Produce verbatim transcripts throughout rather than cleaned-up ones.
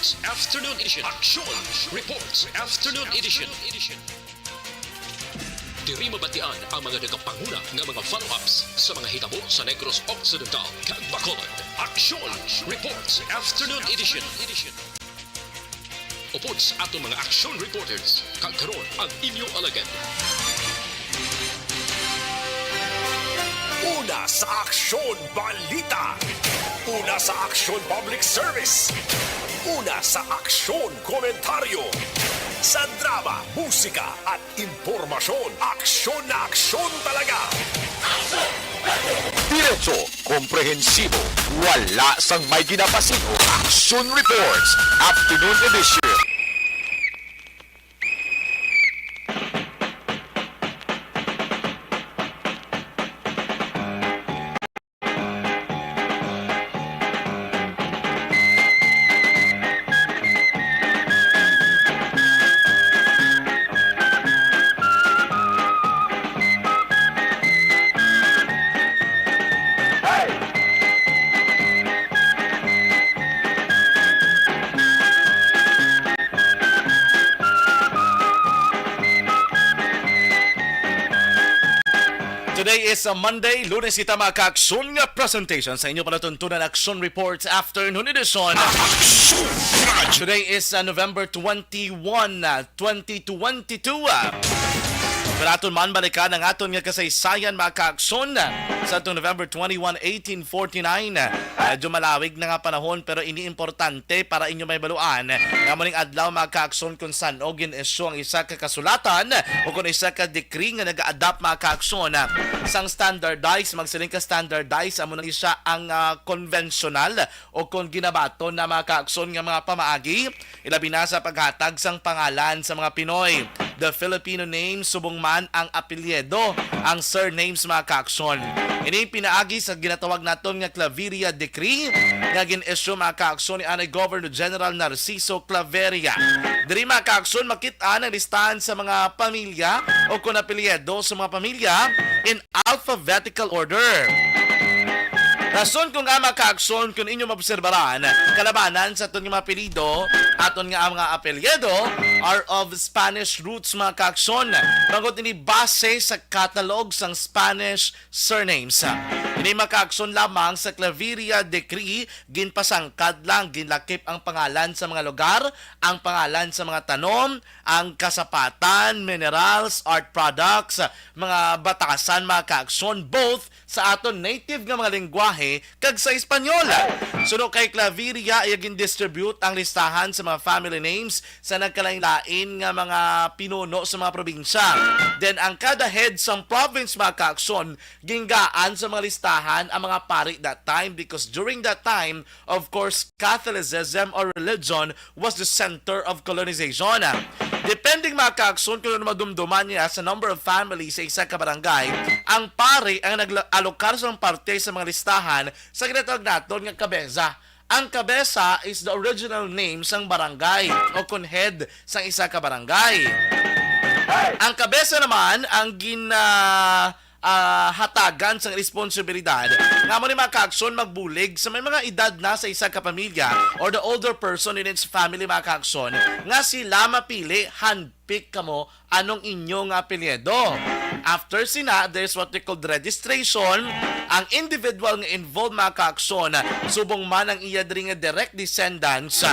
Afternoon Edition. Action Reports Afternoon Edition. Diri mabatian ang mga nagapanguna nga mga follow-ups sa mga hitabo sa Negros Occidental kag Bacolod. Action Reports Afternoon Edition. Upod sa aton mga action reporters, kag karon ang inyo alagad. Una sa aksyon, balita. Una sa aksyon, public service. Una sa aksyon, komentaryo. Sa drama, musika, at impormasyon, aksyon na aksyon talaga. Diretso, komprehensibo, wala sang may ginapasin-o. Action Reports, Afternoon Edition. Today is a Monday, Lunes kita, mga kaaksyon, nga presentation sa inyo palatuntunan, Action Reports Afternoon Edition. Today is, uh, November twenty-one, uh, twenty twenty-two. Uh, para aton man balikan ang aton nga kasaysayan, mga kaaksyon, uh, sa atong November twenty-one, eighteen forty-nine. Uh, medyo malawig na nga panahon, pero ini importante para inyo may baluan nga muning adlaw, mga kaaksyon, kung san-o gin-issue ang isa ka kasulatan o kung isa ka decree nga nag-adapt, mga kaaksyon, sang standardized, magsiling ka standardized, amo nang isa ang, ah, konbensyonal o kung ginabaton na, mga kaaksyon, nga mga pamaagi, ilabi na sa paghatag sang pangalan sa mga Pinoy, the Filipino name, subong man ang apelyido, ang surnames, mga kaaksyon. Ini pinaagi sa ginatawag naton nga Claveria Decree nga gin-issue, mga kaaksyon, ni anay Governor General Narciso Claveria. Diri, mga kaaksyon, makit-an ang listahan sa mga pamilya o kon apelyido sa mga pamilya in alphabetical order. Rason kung nga, mga kaaksyon, kung inyo maobserbaran, kalabanan sa aton nga mga apelyido, aton nga mga apelyido are of Spanish roots, mga kaaksyon. Bangod ini base sa catalog sang Spanish surnames. Ini, mga kaaksyon, lamang sa Claveria Decree, ginpasangkad lang, ginlakip ang pangalan sa mga lugar, ang pangalan sa mga tanom, ang kasapatan, minerals, art products, mga batasan, mga kaaksyon, both sa aton native nga mga lengguwahe kag sa Espanyol. Suno kay Claveria, iya gin-distribute ang listahan sa mga family names sa nagkalain-lain nga mga pinuno sa mga probinsya. Then, ang kada head sang province, mga kaaksyon, gingaan sa mga listahan ang mga pari that time, because during that time, of course, Catholicism or religion was the center of colonization. Depending, mga kaaksyon, kung ano madumduman niya sa number of families sa isa ka barangay, ang pari ang nag-alokar sa parte sa mga listahan sa ginatawag naton nga kabeza. Ang kabeza is the original name sang barangay o kun head sang isa ka barangay. Ang kabeza naman ang gin-, ah, ah, hatagan sang responsibilidad nga amo ni, mga kaaksyon, magbulig sa may mga edad na sa isa ka pamilya or the older person in its family, mga kaaksyon, nga sila mapili, handpick kamo anong inyo nga apelyido. After sina, there's what we called registration. Ang individual nga involved, mga kaaksyon, subong man ang iya diri nga direct descendants,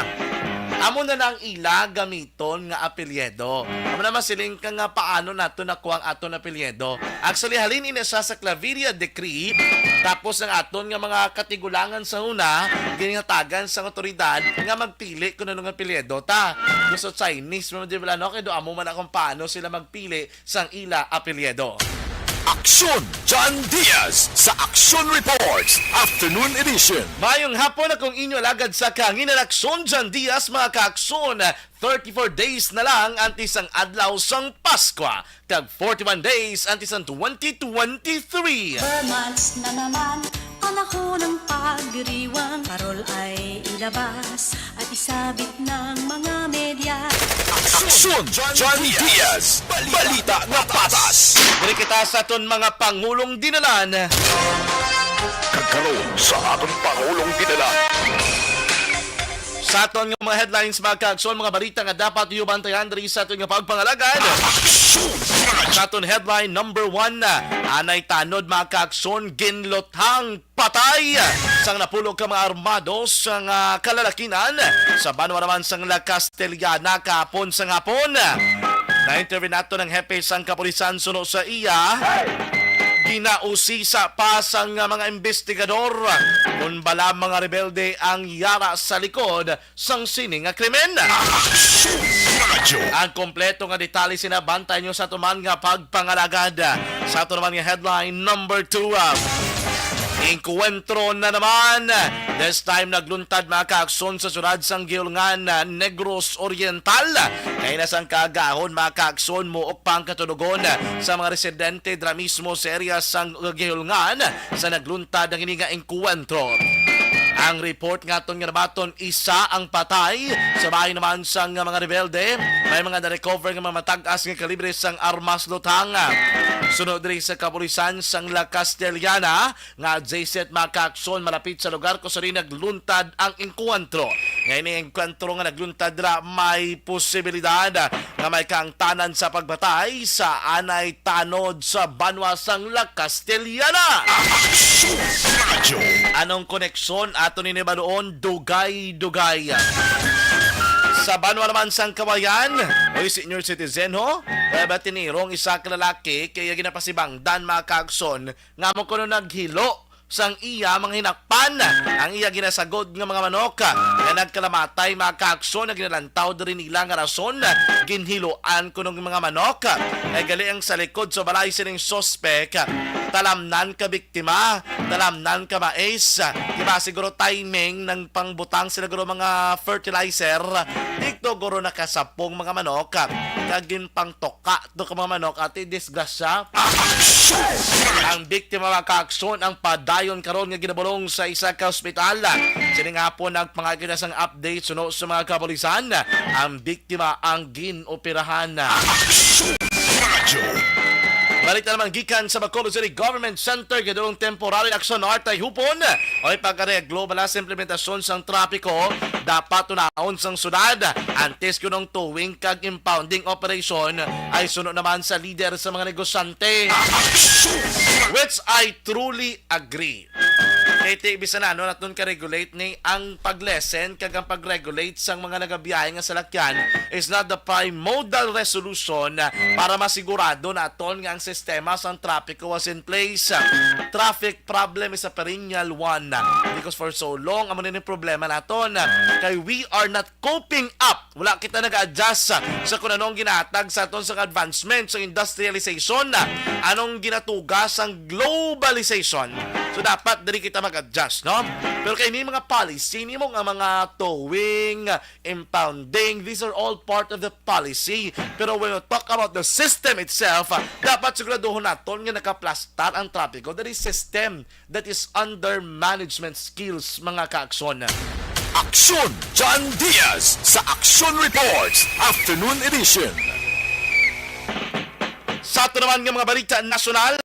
amo na lang ila gamiton nga apelyido. Amo na masiling ka nga paano nato nakuha ang aton apelyido. Actually, halin ini siya sa Claveria Decree. Tapos ang aton nga mga katigulangan sa una, ginhatagan sa awtoridad nga magpili kung ano nga apelyido ta. Gusto Chinese, man, di ba, no? Kay do amo man kung paano sila magpili sang ila apelyido. Aksyon, John Diaz sa Aksyon Reports, Afternoon Edition. Mayong hapon, akong inyo alagad sa kahanginan, Aksyon, John Diaz, mga kaaksyon. Thirty-four days na lang antes ang adlaw sang Paskwa, kag forty-one days antes ang twenty twenty-three. Four months na naman, panahon ng pagdiriwang. Parol ay ilabas at isabit ng mga media. Aksyon, John Diaz. Balita nga patas. Diri kita sa aton mga pangulong dinalan. Kag karon sa aton pangulong dinalan. Sa aton nga mga headlines, mga kaakson, mga balita nga dapat iyo bantayan diri sa aton nga pagpangalagad. Aksyon! Sa aton headline number one, anay tanod, mga kaakson, ginluthang patay sang napulo ka mga armado sang, ah, kalalakinan sa banwa naman sang La Castellana kahapon sang hapon. Na-interview nato ng hepe sang kapulisan suno sa iya. Ginausisa pa sang mga investigador kung bala mga rebelde ang yara sa likod sang sini nga krimen. Aksyon Radyo. Ang kompleto nga detalye sina bantay nyo sa tuman nga pagpangalagad. Sa ato naman nga headline number two, ah, Engkwentro na naman. This time nagluntad, mga kaakson, sa syudad sang Guihulngan, ah, Negros Oriental. Kay na sang kaagahon, mga kaakson, muok pa ang katunugon sa mga residente dira mismo sa area sang Guihulngan sa nagluntad ang ini nga engkwentro. Ang report nga aton nga nabaton, isa ang patay. Sa bahin naman sang mga rebelde, may mga na-recover nga mga matag-as nga kalibre sang armas luthang. Sunod diri sa kapulisan sang La Castellana nga adjacent, mga kaakson, malapit sa lugar kung saan nagluntad ang engkwentro. Nga ini engkwentro nga nagluntad ra, may posibilidad nga may kaangtanan sa pagpatay sa anay tanod sa banwa sang La Castellana. Aksyon Radyo. Anong koneksyon ato ni baluon? Dugay-dugay. Sa banwa naman sang Kawayan, oy, senior citizen ho, kaya ba tinirong isa ka lalaki kaya ginapasibangdan, mga kaakson, nga mo kuno naghilo sang iya mga hinakpan. Ang iya ginasagod nga mga manok nga nagkalamatay, mga kaakson, nga ginalantaw diri nila nga rason, ginhiloan kuno ang mga manok. Kay gali ang sa likod sa balay sining suspek, talamnan ka biktima, talamnan ka mais. Di ba siguro timing ng pangbutang sila guro mga fertilizer, dito guro nakasapong mga manok, kag ginpangtoka to ka mga manok, ati disgrasya. Aksyon! Ang biktima, mga kaakson, ang padayon karon nga ginabulong sa isa ka ospital. Sini nga po nagpangagit sang update suno sa mga kapulisan. Ang biktima ang ginoperahan. Aksyon! Radyo. Balita naman gikan sa Bacolod City Government Center, gidulong temporary action or tayhupon o pag-areglo bala sa implementasyon sang trapiko. Dapat tunaon sang syudad antes kunong towing kag impounding operation ay suno naman sa lider sa mga negosyante. Aksyon! Which I truly agree. Kay ti, bisan ano naton ka-regulate ni, ang pag-lessen kag ang pag-regulate sang mga nagabiyahe nga salakyan is not the primordial resolution para masigurado naton nga ang sistema sang trapiko was in place. Traffic problem is a perennial one because for so long amo ni problema naton kay we are not coping up. Wala kita nag-adjust sa, sa kung anong ginahatag sa aton sa advancement sa industrialization, anong ginatuga sang globalization. So dapat diri kita mag-adjust, no? Pero kay may mga policy nimo nga mga towing, impounding, these are all part of the policy. Pero when we talk about the system itself, dapat siguraduhon naton nga nakaplastar ang trapiko diri system that is under management skills, mga kaakson. Aksyon John Diaz sa Aksyon Reports Afternoon Edition. Sa ato naman nga mga balita nasyonal,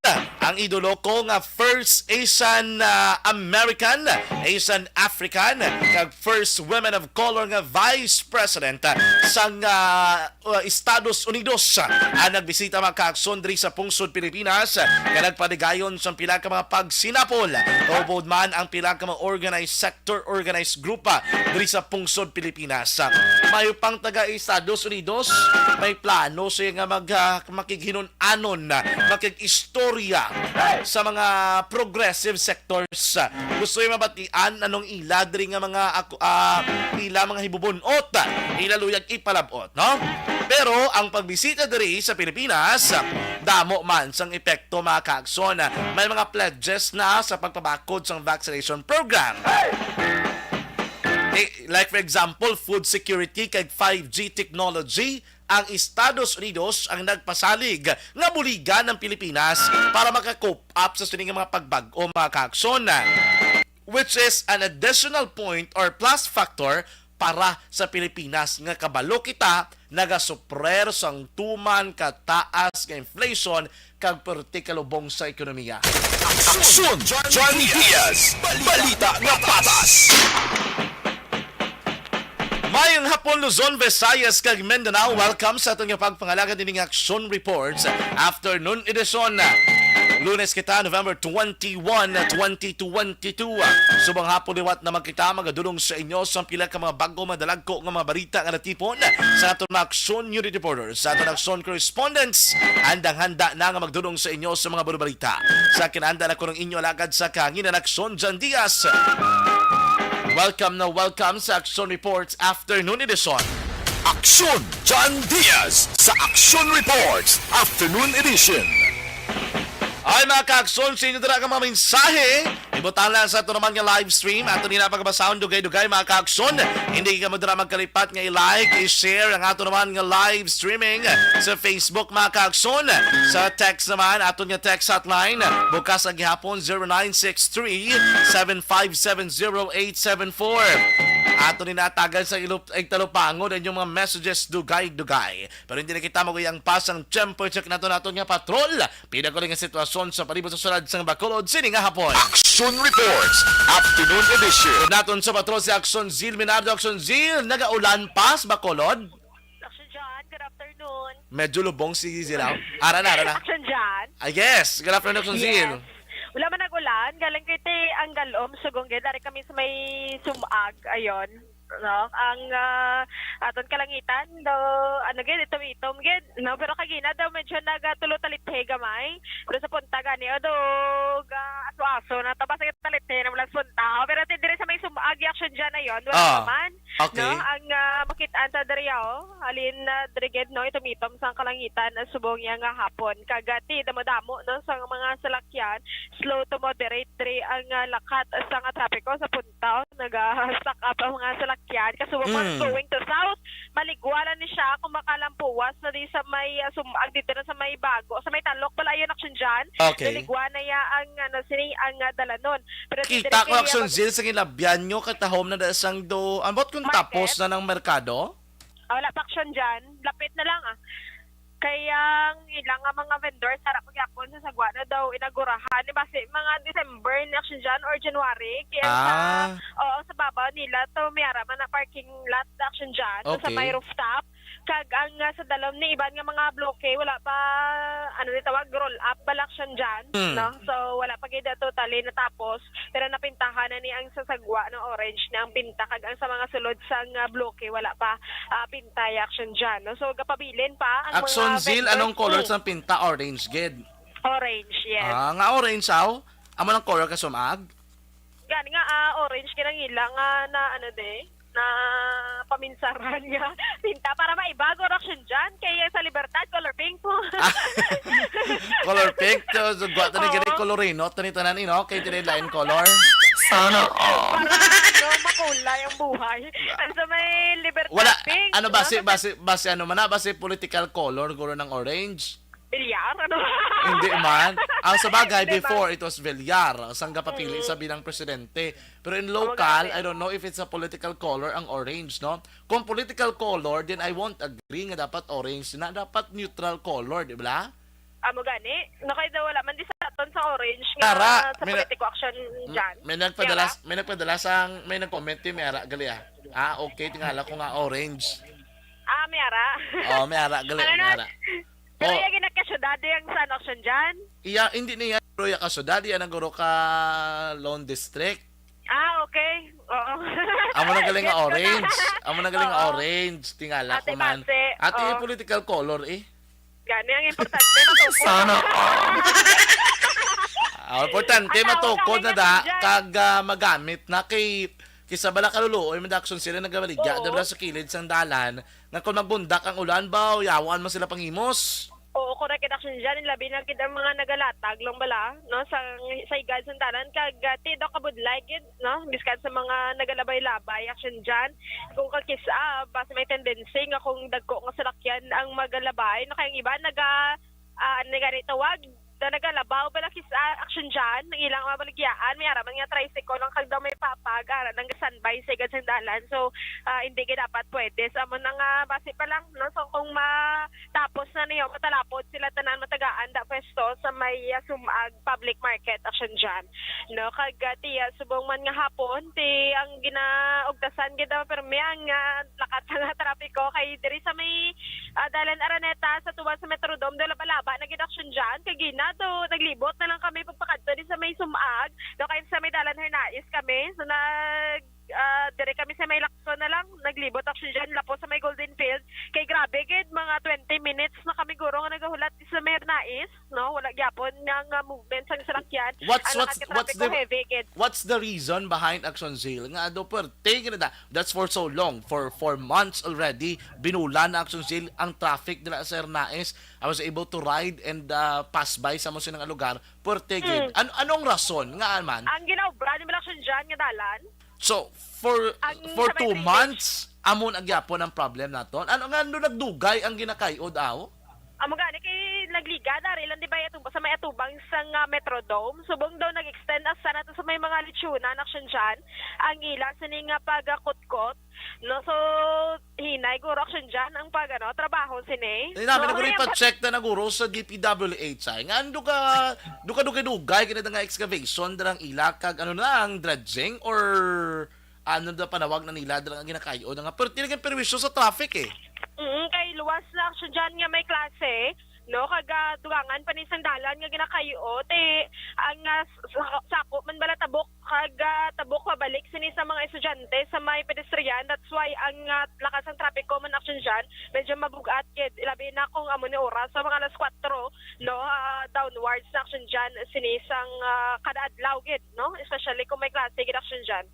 ang idolo ko nga first Asian, ah, American, Asian African, kag first women of color nga vice president, ah, sang, ah, uh, Estados Unidos, ah, ang nagbisita, mga kaakson, diri sa pungsod Pilipinas, ah, nga nagpaligayon sa pila ka mga pagsinapol. Tubod man ang pila ka mga organized sector, organized group, ah, diri sa pungsod Pilipinas. Ah, mayo pang taga Estados Unidos, may plano siya nga mag, ah, makighinun-anon, ah, makig-istorya sa mga progressive sectors. Ah, gusto yung mabatian anong ila diri nga mga ako, ah, ila mga hibubunot, ah, ila luyag ipalabot, no? Pero ang pagbisita diri sa Pilipinas, damo man sang epekto, mga kaakson. May mga pledges na sa pagpabakod sang vaccination program. Eh, like for example, food security kag five G technology, ang Estados Unidos ang nagpasalig nga buligan ang Pilipinas para maka-cope up sa sini nga mga pagbag-o, mga kaakson, which is an additional point or plus factor para sa Pilipinas nga kabalo kita nagasuprer sang tuman ka taas nga inflation kag perti ka lubong sa ekonomiya. Aksyon Johnny Diaz, balita nga patas. Hapon, Luzon, Visayas, kag Mindanao. Welcome sa aton nga pagpangalaga nining Aksyon Reports Afternoon Edition. Lunes kita, November twenty-one, twenty twenty-two. Subong hapon liwat na magkita, magadulong sa inyo sa pila ka mga bago, madalagko nga mga balita nga natipon sa aton mga Aksyon Unit Reporters, sa aton Aksyon Correspondents. Handang-handa na nga magdulong sa inyo sa mga balita. Sa kinanda na kunong inyo alagad sa kahanginan, Aksyon Jan Diaz. Welcome na welcome sa Aksyon Reports Afternoon Edition. Aksyon Jan Diaz sa Aksyon Reports Afternoon Edition. Ay, mga kaaksyon, sa inyo dira ka mga mensahe, ibutang lang sa ato naman nga live stream. Ato nila pagkabasahon dugay-dugay, mga kaaksyon. Hindi ka mo dira magkalipat nga i-like, i-share ang ato naman nga live streaming sa Facebook, mga kaaksyon. Sa text naman, ato nga text hotline, bukas ang gihapon, zero nine six three, seven five seven, zero eight seven four. Ato ni natagan sa ilup-, igtalupangon ang inyong mga messages, dugay-dugay. Pero hindi na kita maguyang pas ang tempo check nato nato nga patrol. Pinakuling nga sitwasyon sa palibot sa sulad sang Bacolod sini nga hapon. Aksyon Reports, Afternoon Edition. Naton sa patrol si Aksyon Zil Minardo. Aksyon Zil, nagaulan pa sa Bacolod? Aksyon John, good afternoon. Medyo lubong si Zil, ah. Ara na, ara na. Aksyon John. Ah, yes. Good afternoon, Aksyon Zil. Yes. Wala man nag-ulan, galing kay te ang galom, sugong gid. Dari kami sa may Sumag, ayon. No? Ang, ah, aton kalangitan, do, ano gid, itom-itom gid, no? Pero kagina daw medyo nagatulo talithe gamay. Pero sa punta gani, o do, ga, aso-aso na, tabas ang talithe na mula sa punta. Pero ti diri sa may Sumag, Aksyon John, ayon, wala Ah, naman. Okay. No? Ang, ah, makit-an ta diri, oh, halin na diri gid, no? Itom-itom sang kalangitan, ah, subong niya nga hapon. Kag, ah, ti damo-damo, no, sa mga salakyan, slow to moderate diri ang, ah, lakat sa nga trapiko sa punta. Naga-stack up ang mga salakyan. Kasubong mga Mm. going to south, maligwa lang ni siya kung makalampuwas na di sa may, ah, Sumag, dito na sa may Bago, sa may Talok, pala, ayun, Aksyon John. Okay. Maligwa na ya ang, ano, sini, ang, ah, dalanon. Pero di Kita diri ko, kay, Aksyon ah, Zil, sa gilabyan nyo, katahom na da sang do, ambot kung Market? Tapos na ng merkado? Ah, wala pa, Aksyon John. Lapit na lang, ah. Kay ang ilang nga mga vendor, sara pagyapon sa sagwa na daw inagurahan. Ni basi mga December ni, Aksyon John, or January. Kaya sa, Ah. oo, sa babaw nila to, may ara man na parking lot na, Aksyon John, sa Okay. may rooftop. Kag ang, ah, sa dalom ni iban nga mga bloke, wala pa, ano ni tawag, roll up, bala, Aksyon John, Hmm. no? So, wala pa gid totally natapos. Pero napintahan na ni ang sa sagwa, no, orange na ang pinta, kag ang sa mga sulod sang, ah, bloke wala pa, ah, pinta, Aksyon John, no? So, gapabilin pa ang mga Aksyon Zil, vendors. Anong color Mm. sang pinta? Orange gid. Orange, yes. Ah, nga orange, aw? Amo nang color ka Sumag? Gani nga, ah, orange kinangila nga na, ano, de, na paminsaran nga pinta para maiba ang Aksyon John. Kaya sa Libertad, color pink po. Ah, color pink. So, so, gwa tani Oo. Gani, colorino tani tanan, ino? Kay tini lain color. Sana all. Para, ano, makulay ang buhay. Ang sa may Libertad Wala, pink, ano, no? Basi, basi, basi, ano man na, basi political color, guro ng orange? Bilyar, ano? Hindi man. Ang sa bagay, Hindi man. Before, it was Villar, sang gapapili Mm. sa bilang presidente. Pero in Ang local, mag-ate. I don't know if it's a political color ang orange, no? Kung political color, then I won't agree nga dapat orange na, dapat neutral color, di ba? Amo gani? Nakay daw wala man di sa aton sa orange nga Tara, sa may na-, politiko action may, dyan. May nagpadala, Kaya? May nagpadala sang, may nag-comment, eh, may ara, gali, ah. Ah, okay, tingala ko nga orange. Ah, may ara. Oh, may ara, gali, Ano may na? Ara. Pero Oh. Yung nagkasyudad yung sa action dyan? Iya, hindi niya, pero ya kasyudad, iya naguro ka Lone District. Ah, okay. Oo. Amo na galing nga Yes, orange. Amo na galing nga Oo. Orange. Tingala Ate ko man. Base, Ate, oh. Political color, eh. Gani ang importante, matukod. Sana all. Ah, importante, Ang tawag matukod na kami da, dyan. Kag, ah, magamit na kay, kisa bala kaluluoy, man da action sila nagabaligya, Oo. Diba sa kilid sang dalan, nga kung magbundak ang ulan ba, yawan man sila panghimos. Oo, correct, action dyan, labi na gid ang mga nagalatag lang bala, no, sa, sa higad sang dalan, kag, ah, ti daw kabudlay gid, no, biskan sa mga nagalabay-labay, action dyan, kung kakis-, ah, basta may tendency nga kung dagko nga salakyan ang magalabay, no, kay ang iba naga-, ah, ano gani tawag, daw nagalabaw bala kis-, ah, Action Jan, ang ilang mabaligyan, may araman nga tricycle lang kag daw may papag, ara nang standby sa igad sang dalan. So, ah, hindi gid dapat pwede. So, amo na nga, basi pa lang, no? So, kung matapos na niyo, matalapod sila tanan matagaan da pwesto sa may, ah, Sumag Public Market, Action Jan. No? Kag, ah, tiya, subong man nga hapon, ti ang ginaugtasan gid daw permi ang, ah, lakat nga trapiko kay diri sa may, ah, Dalan Araneta sa tuwa sa Metrodome, daw laba-laba na gid Action Jan. Kay gina, daw naglibot na lang kami pagpakadto di sa may Sumag, daw kay sa may Dalan Hernais kami. So, nag, ah, dire kami sa may Lacson na lang, naglibot Action Jan, lapos sa may Golden Field. Kay grabe gid, mga twenty minutes na kami guro nga nagahulat di sa may Hernais, no? Wala gyapon nga, nga movement sang salakyan. What's, Ang what's, lakat ka what's trapiko the, heavy gid. What's the reason behind Action Jan nga daw puwerte gid na? That's for so long, for, for months already. Binula na Action Jan ang traffic dira sa Hernais. I was able to ride and, uh, pass by sa mo sinang lugar. Puwerte gid. Mm. An-, anong rason nga man? Ang ginaobra ni Action Jan nga dalan? So, for, Ang for sa may two drainage. Months, amo na gyapon ang problem naton. Ano nga, ano nagdugay ang ginakay-od, aw? Amo gani kay nagligad ari lang di ba atubang sa may atubang sa nga Metrodome. Subong daw nag-extend asa na to sa may mga lechonan, Action Jan. Ang ila sini nga pagkutkot. No, so hinay guro Action Jan ang pag, ano, trabaho sini. Eh, namin No, naguri may pa-check na naguro sa D P W H ay. Nga, ano ka, duka-dugay-dugay, kina nga excavation, darang ila, kag ano na, ang dredging, or ano na panawag na nila, darang ang ginakayo, na nga, pero talagang perwisyo sa traffic eh. Mm, kay luwas na Action Jan nga may klase, no? Kag, ah, dugangan pa ni sang dalan nga ginakayo, te, ang, ah, s-, sa-, sako man bala Tabok, kag, ah, Tabok pabalik sini sa mga estudyante sa may pedestrian. That's why ang, ah, lakas ang trapiko man Action Jan, medyo mabugat gid. Ilabi na kung amo ni oras sa mga alas kwatro, no, ah, downwards na Action Jan sini sang, ah, kada adlaw gid, no? Especially kung may klase gid Action Jan.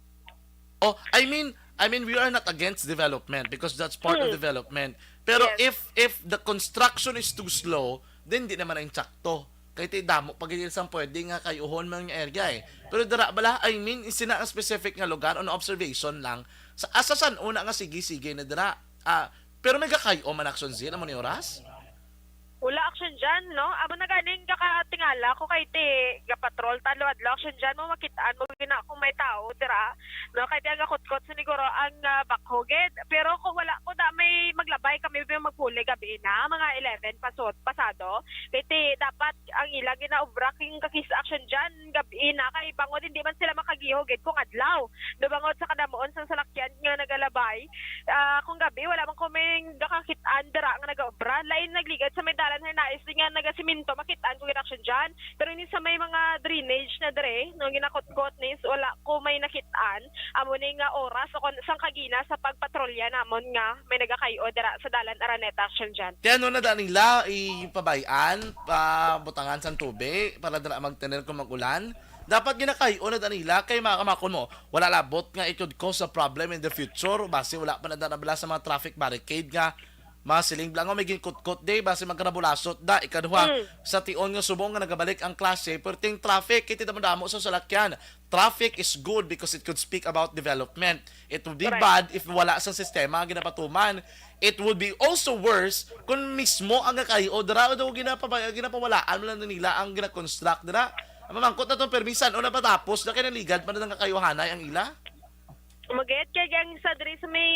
Oh, I mean, I mean, we are not against development because that's part of Mm. development. Pero Yes. if, if the construction is too slow, then di naman ang sakto. Kay ti damo pa gid sang pwede nga kayuhon man nga area eh. Pero dira bala, I mean, sina ang specific nga lugar on observation lang. Sa, asa san una nga sige-sige na dira. Ah, pero may gakayo man Action Jan, amo ni oras? Wala Action Jan, no? Amo na ganing gakatingala ko kay ti gapatrol talo adlaw Action Jan mo makit-an mo gina kung may tao dira, no? Kay ti ang gakutkot sa niguro ang, ah, backhoe gid. Pero kung wala ko da may maglabay kami yung magpuli gabi na, mga eleven pasod, pasado. Kay ti dapat ang ilang ginaobra king kakis Action Jan gabi na kay bangod hindi man sila makagiho gid kung adlaw. No, bangod sa kadamuon sang salakyan nga nagalabay, ah, kung gabi, wala man ko may gakakit-an dira nga nagaobra. Lain nagligad sa may dalan Hernais, di nga nagasiminto, makit-an ko gid Action Jan. Pero ini sa may mga drainage na dire, no, ginakutkot ni, wala ko may nakit-an. Amo ni nga oras o kon sang kagina sa pagpatrolya namon nga may nagakayo dira sa dalan Araneta Action Jan. Kaya ano na da nila, ipabay-an, pa butangan sang tubig para dira magtener kung mag-ulan? Dapat ginakayo na da nila kay makamakon mo. Wala labot nga it could cause a problem in the future. Basi wala pa na da nabala sa mga traffic barricade nga mga siling blango may ginkutkot day, basi magkarabulasot da. Ikaduha, Mm. sa tion nga subong nga nagabalik ang klase, perting traffic, kay ti damo-damo sa salakyan. Traffic is good because it could speak about development. It would be Correct. bad if wala sa sistema nga ginapatuman. It would be also worse kung mismo ang nakayo dira daw ginapabay-, ginapawalaan mo lang nila ang gina-construct dira. Ang mamangkot na tong permisan o napatapos na kay naligad pa na nga kayo hanay ang ila. Magit kay ang sa diri sa may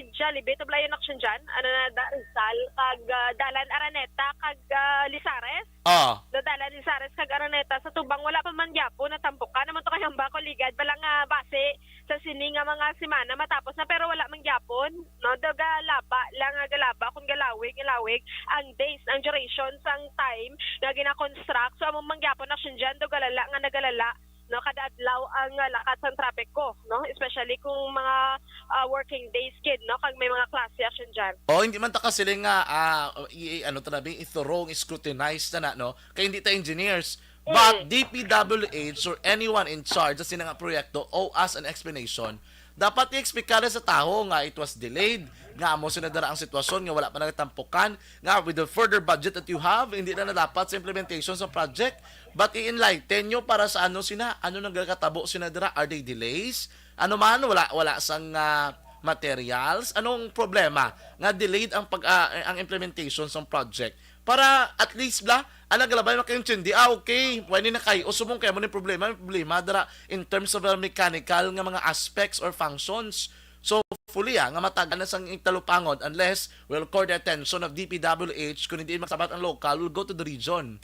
Jollibee, Tublayan Action Jan, ano na da, Rizal, kag, ah, Dalan Araneta, kag, ah, Lizares. Ah. No, Dalan Lizares kag Araneta sa tubang wala pa man gyapon natampukan. Naman to kay hamba ko ligad, bala nga base sa sini nga mga semana matapos na, pero wala man gyapon, no? Daw galaba lang nga galaba, kung galawig, galawig ang days, ang duration sang time nga gina-construct. So, amo man gyapon Action Jan, daw galala nga nagalala, no, kada adlaw ang, ah, lakat sang trapiko, no, especially kung mga, ah, working days gid, no, kag may mga klase Action Jan. Oh, hindi man ta kasiling nga, ah, i-, i-, ano ta na, i-thorough, i-scrutinize ta na, no? Kay hindi ta engineers. But Mm. D P W H or anyone in charge sa sina nga proyekto owe us an explanation. Dapat i-explicar sa tawo nga it was delayed, nga amo sina dira ang sitwasyon nga wala pa nagatampukan, nga with the further budget that you have, hindi na, na dapat sa implementation sa project. But i-enlighten nyo para sa ano sina, ano nagakatabo sina dira? Are they delays? Ano man, wala, wala sang, ah, materials? Anong problema nga delayed ang pag, ah, ang implementation sa project? Para at least bla, Ala, galabay makaintindi. Ah, okay. Pwede na kay, usubong kay mo ni problema, may problema dira in terms of, uh, mechanical nga mga aspects or functions. So, hopefully, ah, nga matagal na sang talupangod, unless we'll call the attention of D P W H, kung hindi magsabat ang local, we'll go to the region.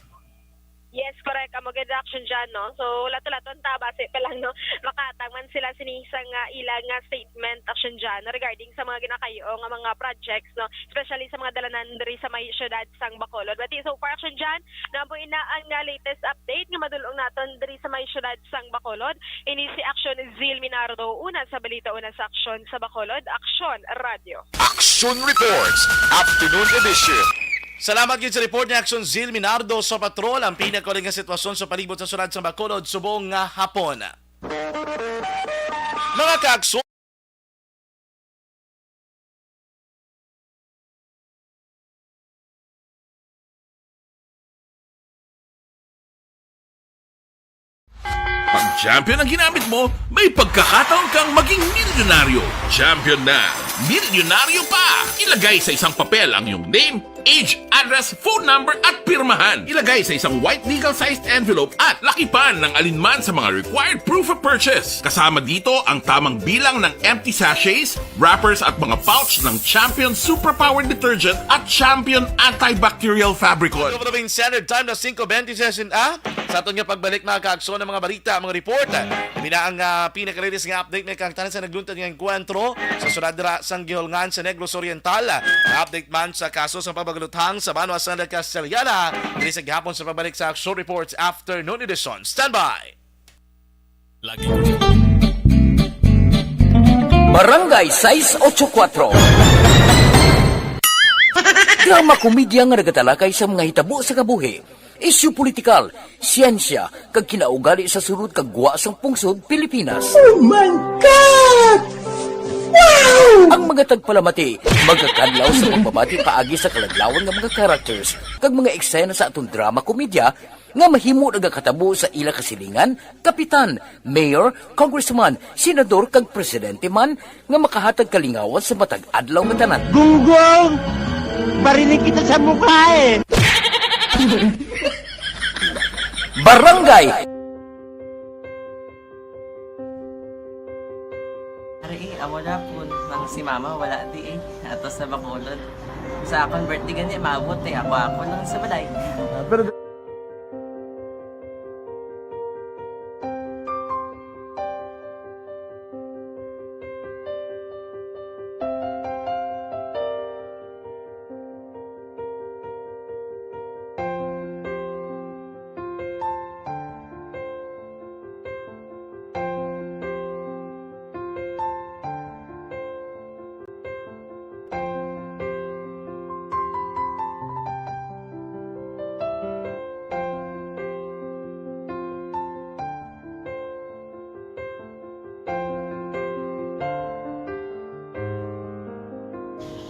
Yes, correct. Amo gid, Action Jan, no? So, lato-laton ta, base pa lang, no? Makatag man sila sini sa nga ila nga statement, Action Jan, regarding sa mga ginakayo nga mga projects, no? Especially sa mga dalanan diri sa may siyudad sang Bacolod. But so far, Action Jan, na mo ina ang, ah, latest update nga madulong naton diri sa may siyudad sang Bacolod. Ini si Action Zil Minardo, una sa balita, una sa aksyon sa Bacolod, Aksyon Radio. Action Reports, Afternoon Edition. Salamat gid sa report ni Action Zil Minardo sa Patrol, ang pinakauling nga sitwasyon sa palibot sa siyudad sa Bacolod subong nga hapon. Mga kaakso, Pag champion ang ginamit mo, may pagkakataon kang maging milyonaryo. Champion na, milyonaryo pa! Ilagay sa isang papel ang iyong name, age, address, phone number, at pirmahan. Ilagay sa isang white legal-sized envelope at lakipan ng alinman sa mga required proof of purchase. Kasama dito ang tamang bilang ng empty sachets, wrappers, at mga pouch ng Champion Superpower Detergent at Champion Antibacterial Fabricol. Ito po na yung Standard Time na singko bente-seis na. Sa aton nga pagbalik, mga kaagso, ng mga balita, mga report, ina ang, ah, pinakalatest nga update may kangtanan sa nagluntad nga engkwentro sa syudad dira sang Guihulngan sa Negros Oriental. Update man sa kaso sa pagbaluthang sa banwa sang Castellana. Diri sa gihapon sa pagbalik sa Action Reports Afternoon Edition. Standby! Lagi ko Barangay sais ocho kuatro. Drama komedya nga nagatalakay sa mga hitabo sa kabuhi, isyu politikal, siyensya, kag kinaugali sa sulod kag gwa sang pungsod Pilipinas. Oh my God! Wow! Ang mga tagpalamati magakadlaw sa pagbabati paagi sa kaladlawan nga mga characters kag mga eksena sa aton drama komedya nga mahimo nagakatabo sa ila kasilingan, kapitan, mayor, congressman, senador, kag presidente man nga makahatag kalingawan sa matag adlaw nga tanan. Gunggong! Barinig kita sa mukha eh! Barangay! Ari eh, amo na po. Nang si mama wala di eh. Ato sa Bacolod. Sa akon birthday gani, maabot eh. Ako-ako lang sa balay. Ah, pero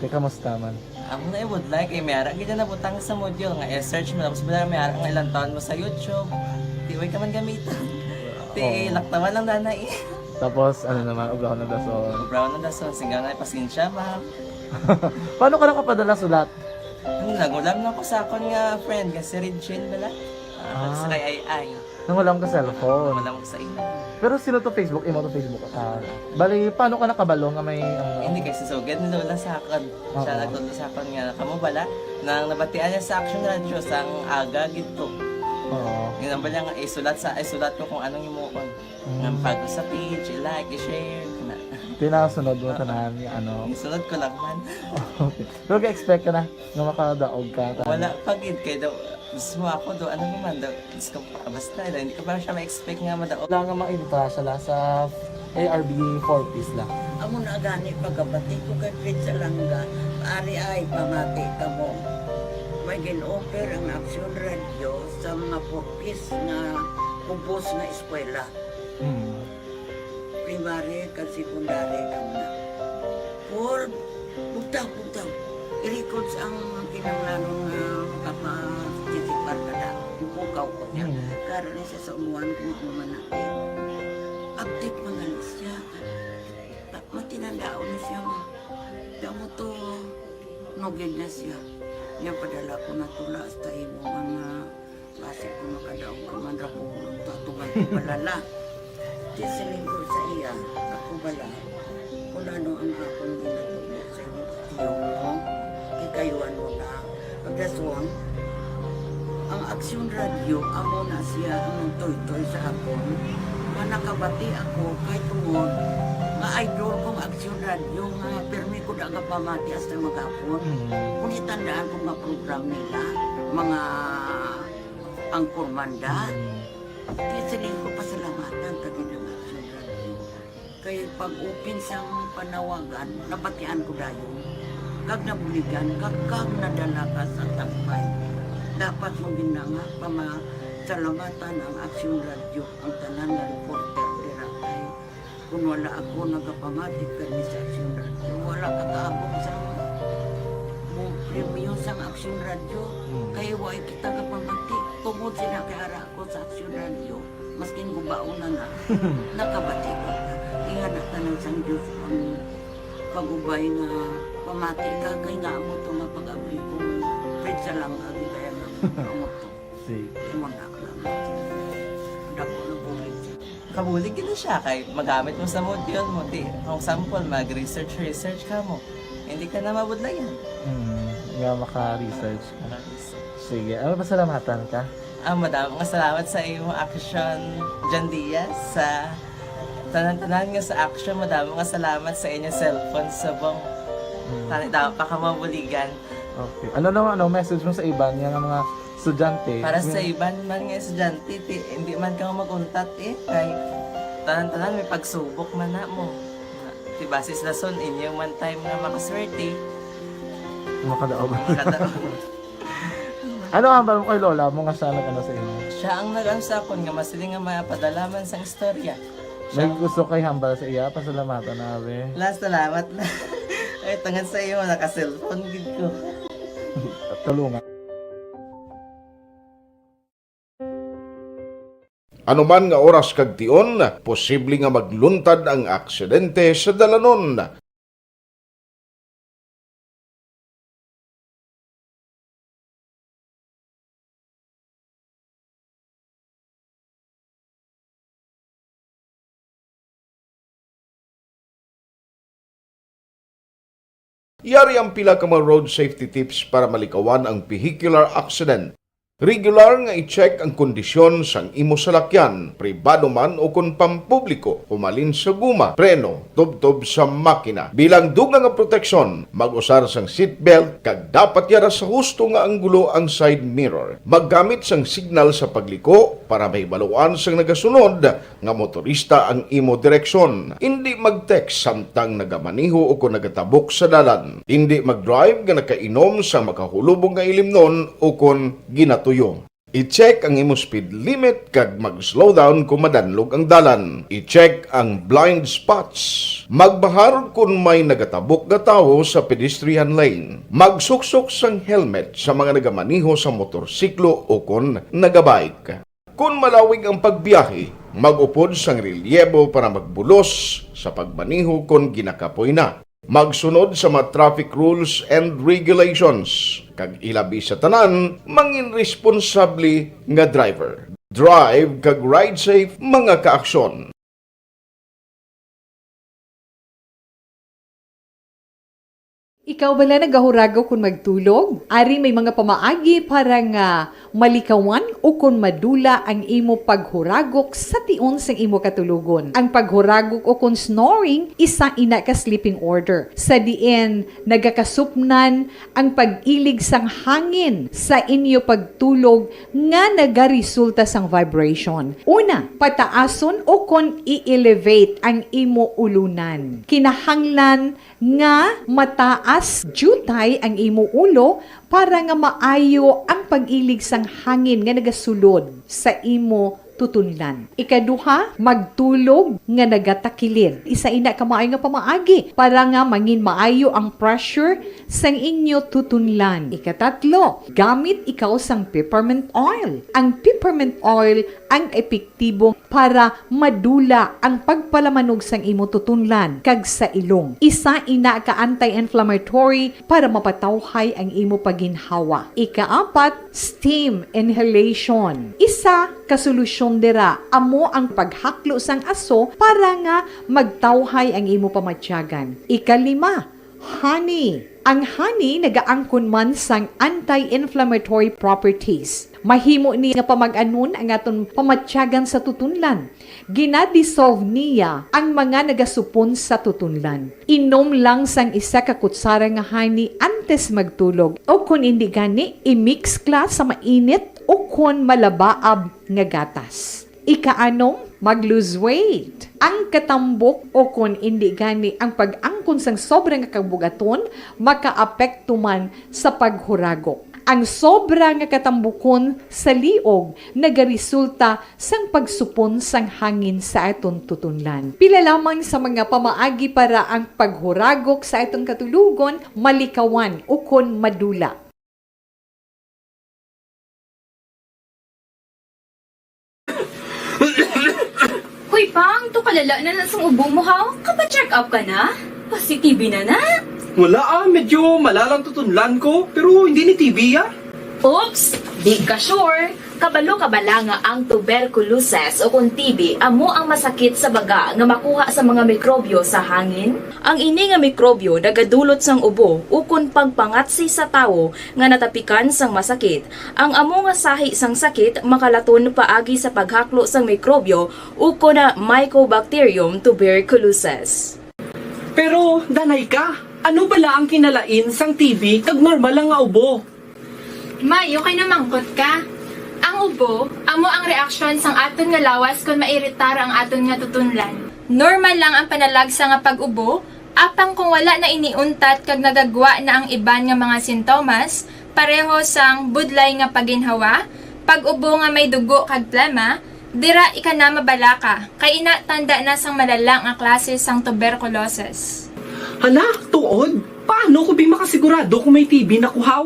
Te, kamusta man? Ako na, I would like, eh, may ara gid na nabutang sa module nga i-search mo, tapos wala, may ara nga ilang taon mo sa YouTube. Di, way ka man gamitan. Ti, Oo. Laktawan lang, nanay. Tapos, ano naman, ubrahon ng dason. Ubrahon ng dason, singgaw na, pasensya, ma'am. Paano ka nakapadala sulat? Ano, nagulam na ko sa akon nga friend, nga si Regine bala. Ah, Ah. Sa kay Ay Ay. Nangulam ka cellphone? Nangulam ko sa ila. Pero sino to Facebook? Imo to Facebook? Ah, bali, paano ka nakabalo nga may, ano? Hindi, kay si Sugad ni Lola sa akon. Siya Oo. Nagtudlo sa akon nga, kamo bala, nang nabatian niya sa Action Radio, sang aga gid to. Oo. Ginambal niya nga, isulat sa, isulat ko kung anong himuon. Mm. Nga bago sa page, i-like, i-share, kana. Tinasunod mo Oo. Tanan nga ano. Isunod ko lang man. Okay. Pero ga-expect ka na nga makadaog ka, tanan? Wala pa gid, kay daw, mismo ako daw, ano naman daw, Diyos ko, basta daw, hindi ko pa siya ma-expect nga madaog. Wala nga mainta siya la sa A R B four Ps la. Amo na gani pagkabati ko kay Fred Salanga, ari ay pamati kamo. May gin-offer ang Action Radio sa mga four Ps nga ubos nga eskwela. Hmm. Primary kag secondary lang na. Paul, bugtaw, bugtaw. I-records ang kinahanglanon nga makaparticipar ka na. Bukaw ko niya. Mm. Karon ni sa umuan kung ano man natin. Update man gani siya. Ta-, matinandaon na siya, ma. Kamo to, nugid na siya. Niya padala ko na tula hasta imo mga Basi ko makadaog ka man ra ko, tutugan ko balala. Di siling ko sa iya, ako bala, kung ano ang akong ginatubo sa imong tiyo mo, kay kayo ano na. Pagdason, ang Aksyon Radyo, amo na siya ang nagtoytoy sa akon. Nga nakabati ako, kay tungod, nga idol kong Aksyon Radyo, nga pirmi ko da nga pamati hasta maghapon. Mm. Kung itandaan ko nga program nila, mga Ang Kurmanda, Mm. di siling ko pasalamatan ka gid ang Aksyon Radyo. Kay pag-open sang panawagan, nabatian ko dayon. Kag nabuligan, kag, kag nadala ka sa tampay. Dapat mo gid na nga pamasalamatan ang Aksyon Radyo, ang tanan nga reporter dira kay Kung wala ako nagapamati kay Miss Action Radio, wala ka kaabot sa mo premyo sang Action Radio. Hmm. Kay wa kita kapamati. Tungod sila kay ara ako sa Action Radio, maskin gubaon na na, nakabati ko. Ingana tanan sang Diyos ang pag-ubay nga pamati ka kay nga amo to nga pag-abli ko. Pwede sa lang agi kaya nga amo to. Sige. Imo na lang. Dako na bulig. Kabulig gid na siya kay magamit mo sa module mo. Di, for example, mag-research, research ka mo. Hindi ka na mabudlayan. Hmm, nga maka-research ka. Maka-research. Sige, ano, pasalamatan ka? Ah, madamo nga salamat sa imo, Action John Diaz, sa tanan-tanan nga sa Action. Madamo nga salamat sa inyo cellphone subong. Hmm. Tani, dapat pa ka mabuligan. Okay. Ano naman, ano, message mo sa iban nga mga estudyante? Para sa May iban man nga estudyante, ti, hindi man ka mag-untat eh. Kay tanan-tanan may pagsubok man na mo. Ti basis lason, inyo man time nga makaswerte. Makadaog. Makadaog. Ano ang hambal mo kay lola mo nga siya nag-ano sa imo? Siya ang nag-ano sa akon nga masiling nga mapadala man sang istorya. May gusto kay hambal sa iya, pasalamatan na, abi. La, salamat na. Ay, tungod sa imo, naka-cellphone gid ko. Tulungan. Anuman nga oras kag tion, posible nga magluntad ang aksidente sa dalanon. Yari ang pila ka mga road safety tips para malikawan ang vehicular accident. Regular nga i-check ang kondisyon sang imo salakyan, pribado man o kon pampubliko, humalin sa guma, preno, tubtob sa makina. Bilang dugang nga proteksyon, mag-usar sang seatbelt kag dapat yara sa husto nga anggulo ang side mirror. Maggamit sang signal sa pagliko para mahibaluan sang nagasunod nga motorista ang imo direksyon. Indi mag-text samtang nagamaneho o kon nagatabok sa dalan. Indi mag-drive nga nakainom sang makahulubong nga ilimnon o kon ginatuyo. I-check ang imo speed limit kag mag-slow down kon madanlog ang dalan. I-check ang blind spots. Magbahar kon may nagatabok nga tawo sa pedestrian lane. Magsuksok sang helmet sa mga nagamaneho sa motorsiklo o kon nagabike. Kon malawig ang pagbiyahe, mag-upod sang relyebo para magbulos sa pagmaneho kon ginakapoy na. Magsunod sa mga traffic rules and regulations, kag ilabi sa tanan, mangin responsable nga driver. Drive kag ride safe, mga kaaksyon. Ikaw bala nagahuragok kon magtulog? Ari may mga pamaagi para nga malikawan ukon madula ang imo paghuragok sa tion sang imo katulogon. Ang paghuragok ukon snoring, isa ina ka sleeping order, sa diin nagakasupnan ang pag-ilig sang hangin sa inyo pagtulog nga nagaresulta sang vibration. Una, pataason ukon i-elevate ang imo ulunan. Kinahanglan nga mataas diutay ang imo ulo para nga maayo ang pag-ilig sang hangin nga nagasulod sa imo tutunlan. Ikaduha, magtulog nga nagatakilid. Isa ina ka maayo nga pamaagi para nga mangin maayo ang pressure sang inyo tutunlan. Ikatatlo, gamit ikaw sang peppermint oil. Ang peppermint oil ang epektibo para madula ang pagpalamanog sang imo tutunlan kag sa ilong. Isa ina ka anti-inflammatory para mapatawhay ang imo paginhawa. Ikaapat, steam inhalation. Isa ka solusyon dira amo ang paghaklo sang aso para nga magtawhay ang imo pamatyagan. Ikalima, honey. Ang honey nagaangkon man sang anti-inflammatory properties. Mahimo ni nga pamag-anon ang aton pamatyagan sa tutunlan. Gina-dissolve niya ang mga nagasupon sa tutunlan. Inom lang sang isa ka kutsara nga honey antes magtulog, o kon indi gani, i-mix ka sa mainit o kon malabaab nga gatas. Ikaanom, mag-lose weight. Ang katambok o kon indi gani ang pag-angkon sang sobra nga kabug-aton makaapekto man sa paghuragok. Ang sobra nga katambukon sa liog nagaresulta sang pagsupon sang hangin sa aton tutunlan. Pila lamang sa mga pamaagi para ang paghuragok sa aton katulogon malikawan ukon madula. Hoy, Pang, to kalala na na sang ubo mo, ha? Kapa-check up ka na? Positive na na? Wala, ah, medyo malalang tutunlan ko, pero hindi ni T B, ah. Oops! Di ka sure? Kabalo ka bala nga ang tuberculosis o kon T B amo ang masakit sa baga nga makuha sa mga mikrobyo sa hangin? Ang ini nga mikrobyo nagadulot sang ubo ukon pagpangatsi sa tawo nga natapikan sang masakit. Ang amo nga sahi sang sakit makalaton paagi sa paghaklo sang mikrobyo ukon Mycobacterium tuberculosis. Pero, danay ka, ano bala ang kinalain sang T B kag normal lang nga ubo? May, okay na mangkot ka. Ang ubo, amo ang reaksyon sang aton nga lawas kon mairitar ang aton nga tutunlan. Normal lang ang panalagsa nga pag-ubo, apang kung wala na ini untat kag nagagwa na ang iban nga mga sintomas, pareho sang budlay nga paginhawa, pag-ubo nga may dugo kag plema, dira ika na mabalaka, kay ina tanda na sang malala nga klase sang tuberculosis. Hala, tuod? Paano ko bi makasigurado kung may T B na ko, haw?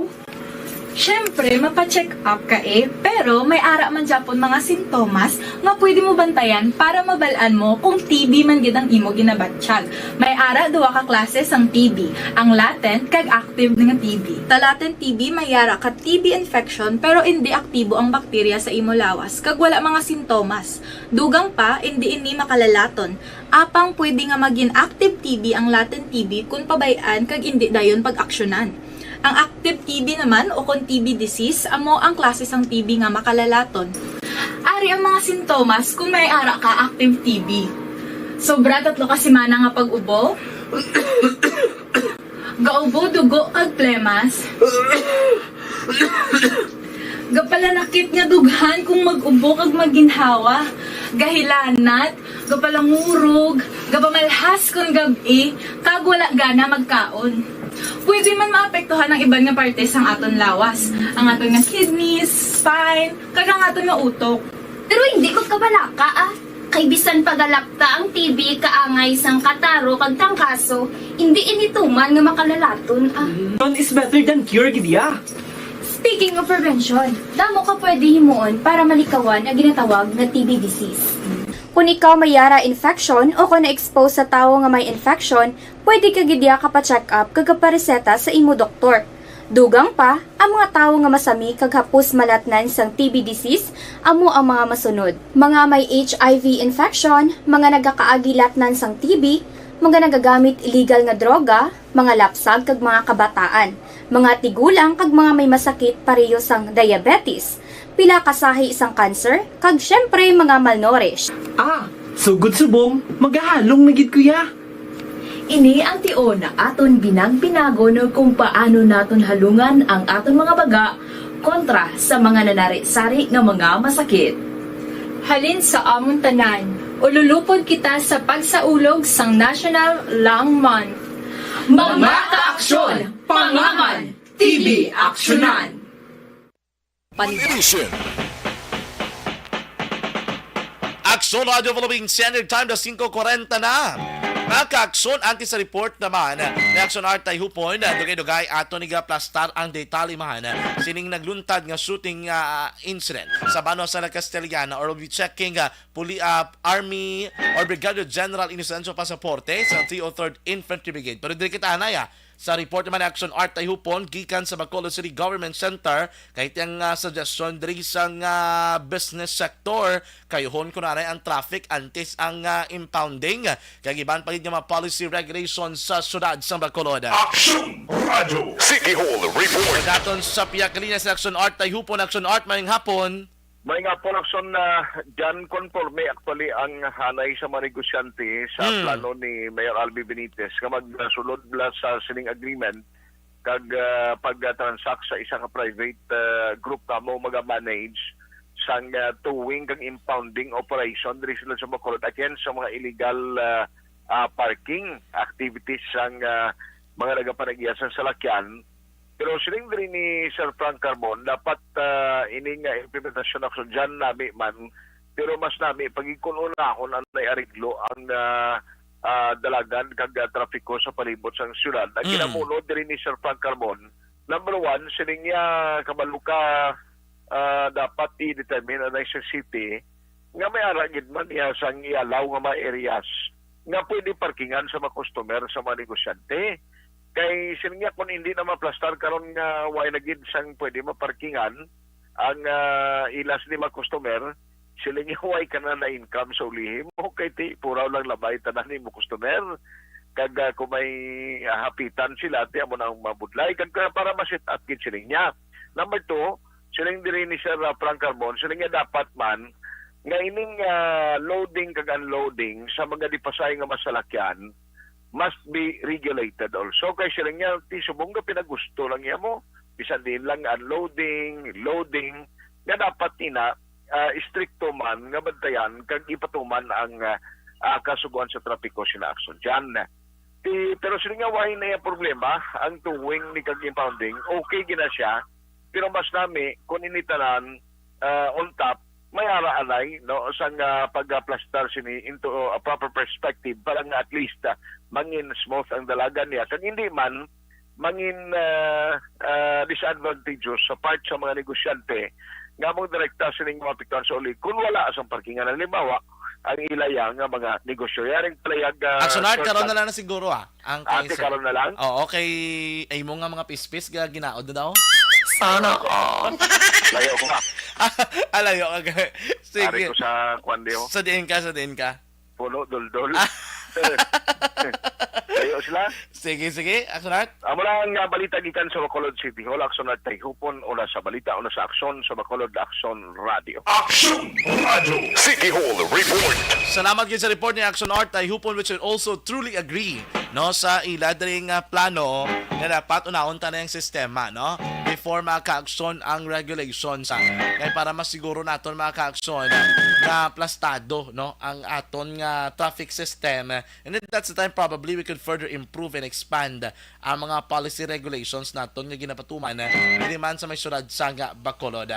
Siyempre, mapa-check up ka, eh. Pero may ara man gyapon mga sintomas nga pwede mo bantayan para mabal-an mo kung T B man gid ang imo ginabatyag. May ara duha ka klase sang T B, ang latent kag active nga T B. Sa latent T B, may ara ka T B infection pero indi aktibo ang bakterya sa imo lawas kag wala mga sintomas. Dugang pa, indi ini makalalaton. Apang pwede nga magin active T B ang latent T B kon pabay-an kag indi dayon pag-aksyonan. Ang active T B naman o kon T B disease amo ang klase sang T B nga makalalaton. Ari ang mga sintomas kon may ara ka active T B. Sobra tatlo ka semana nga pag-ubo. Gaubo dugo kag plemas. Gapalanakit nga dughan kung mag-ubo kag maginhawa. Gahilanat, gapalangurog, gapamalhas kon gab-i, kag wala gana magkaon. Pwede man maapektuhan ang iban nga parte sang aton lawas, ang aton nga kidneys, spine, kag ang aton nga utok. Pero hindi ko kabalaka, ah. Kay bisan pagalakta ang T B kaangay sang kataro kag trangkaso, hindi ini tuman nga makalalaton, ah. Prevention is better than cure, gid ya. Speaking of prevention, damo ka pwede himuon para malikawan ang ginatawag nga T B disease. Kung ikaw may yara infection o kung na-expose sa tawo nga may infection, pwede ka gid ya kapa-check up kag kapareseta sa imo doktor. Dugang pa, ang mga tawo nga masami kag hapos malatnan sang T B disease amo ang mga masunod: mga may H I V infection, mga nagakaagi latnan sang T B, mga nagagamit illegal nga droga, mga lapsag kag mga kabataan, mga tigulang kag mga may masakit pareho sang diabetes, pila ka sahi sang cancer, kag siyempre mga malnourished. Ah, sugod subong, magahalong na gid ko ya. Ini ang tion nga aton binag-binagon kung paano naton halungan ang aton mga baga kontra sa mga nanari-sari nga mga masakit. Halin sa amon tanan, ululupod kita sa pagsaulog sang National Lung Month. Mga kaaksyon, pangaman, T B aksyonan! Paniga. Edition. Radyo Philippine Standard Time, alas singko kwarenta na. Mga kaakson, antes sa report naman ni Action Art Tayhupon, dugay-dugay ato ni gaplastar ang detalye man sining nagluntad nga shooting, ah, incident sa Banwa sa Castellana, or we'll be checking, ah, puli, ah, Army or Brigadier General Inocencio Pasaporte sa three oh third Infantry Brigade. Pero diri kita anay, ah, sa report naman ni Action Art Tayhupon gikan sa Bacolod City Government Center, kay tiyang, ah, suggestion diri sa, ah, business sector, kayuhon kuno anay ang traffic antes ang, ah, impounding, kag iban pa gid nga mga policy regulations sa siyudad sa Bacolod. Action Radio City Hall Report. Pagdaton sa pihak linya sa Action Art Tayhupon. Action Art, mayong hapon. May nga po, Lacson, na dyan konforme actually ang hanay sa mga negosyante sa Hmm. plano ni Mayor Albi Benitez nga magsulod bala sa sining agreement kag, ah, pag-transact sa isa ka private, ah, group kamo maga-manage sang, ah, towing kag impounding operation diri sila sa Bacolod against sa mga illegal, ah, ah, parking activities sang, ah, mga nagapanag-iya sang salakyan. Pero siling diri ni Sir Frank Carbon, dapat, ah, ini nga implementasyon na dyan nami man, pero mas nami pagikun-unahon ang naiariglo ang, ah, ah, dalagan kag, ah, trapiko sa palibot sang syudad. Ang Mm. ginamuno diri ni Sir Frank Carbon, number one, siling niya, kabalo ka, ah, dapat i-determine ang sa city nga may ara gid man niya sang i-allow nga mga areas nga pwede parkingan sa mga customer, sa mga negosyante. Kay siling niya, kung hindi na maplastar karon nga way na gid sang pwede maparkingan ang, ah, ilas ni mga customer, siling niya, way ka na na-income sa ulihi mo, kay ti puraw lang labay tanan ni mo customer. Kag, ah, kung may, ah, hapitan sila, ti amo na ang mabudlay. Kag, ah, para ma-set up gid siling niya. Number two, siling diri ni Sir, ah, Frank Carbon, siling niya dapat man nga ining, ah, loading kag unloading sa mga dipasay nga masalakyan must be regulated also. Kay siling niya, ti subong nga pinagusto lang niya mo, bisan diin lang unloading, loading, nga dapat ina, ah, istrikto man nga bantayan kag ipatuman ang, ah, ah, kasugoan sa trapiko sina aksyon dyan. Ti, pero siling nga way na yung problema, ang towing ni kag impounding, okay gina siya, pero mas nami kung ini tanan, ah, on top, may ara anay, no, sang, ah, pag-aplastar sini into a proper perspective para nga at least, ah, mangin smooth ang dalagan niya. Kag hindi man, mangin, ah, ah, disadvantageous sa part sa mga negosyante nga mong direkta sining maapektuhan sa uli kung wala sang parkingan. Halimbawa, ang ilaya nga mga negosyo. Yaring palayag, ah, Action Art, shortcut. Karon na lang na siguro, ah. Ang Ate, kaisip. Karon na lang? Oo, kay ay mo nga mga pispis, ga-, ginaod na daw. Sana all. Layo ko nga. Ah, layo ka. Sige. Ari ko sa kwan di, oh. Sa diin ka, sa diin ka? Puno, duldul. Ah. Layo sila. Sige, sige, Action Art. Amo lang nga balita gikan sa Bacolod City Hall, Action Art Tayhupon, una sa balita, una sa aksyon, sa Bacolod Aksyon Radio. Action Radio City Hall Report. Salamat gid sa report ni Action Art Tayhupon, which I also truly agree, no, sa ila diri nga plano nga dapat unahon ta na yung sistema, no, before makaaksyon ang regulations, ah. Kay para masiguro naton makaaksyon nga plastado, no, ang aton nga traffic system, and then that's the time probably we could further improve and expand ang mga policy regulations naton nga ginapatuman, eh, diri man sa may syudad sang Bacolod.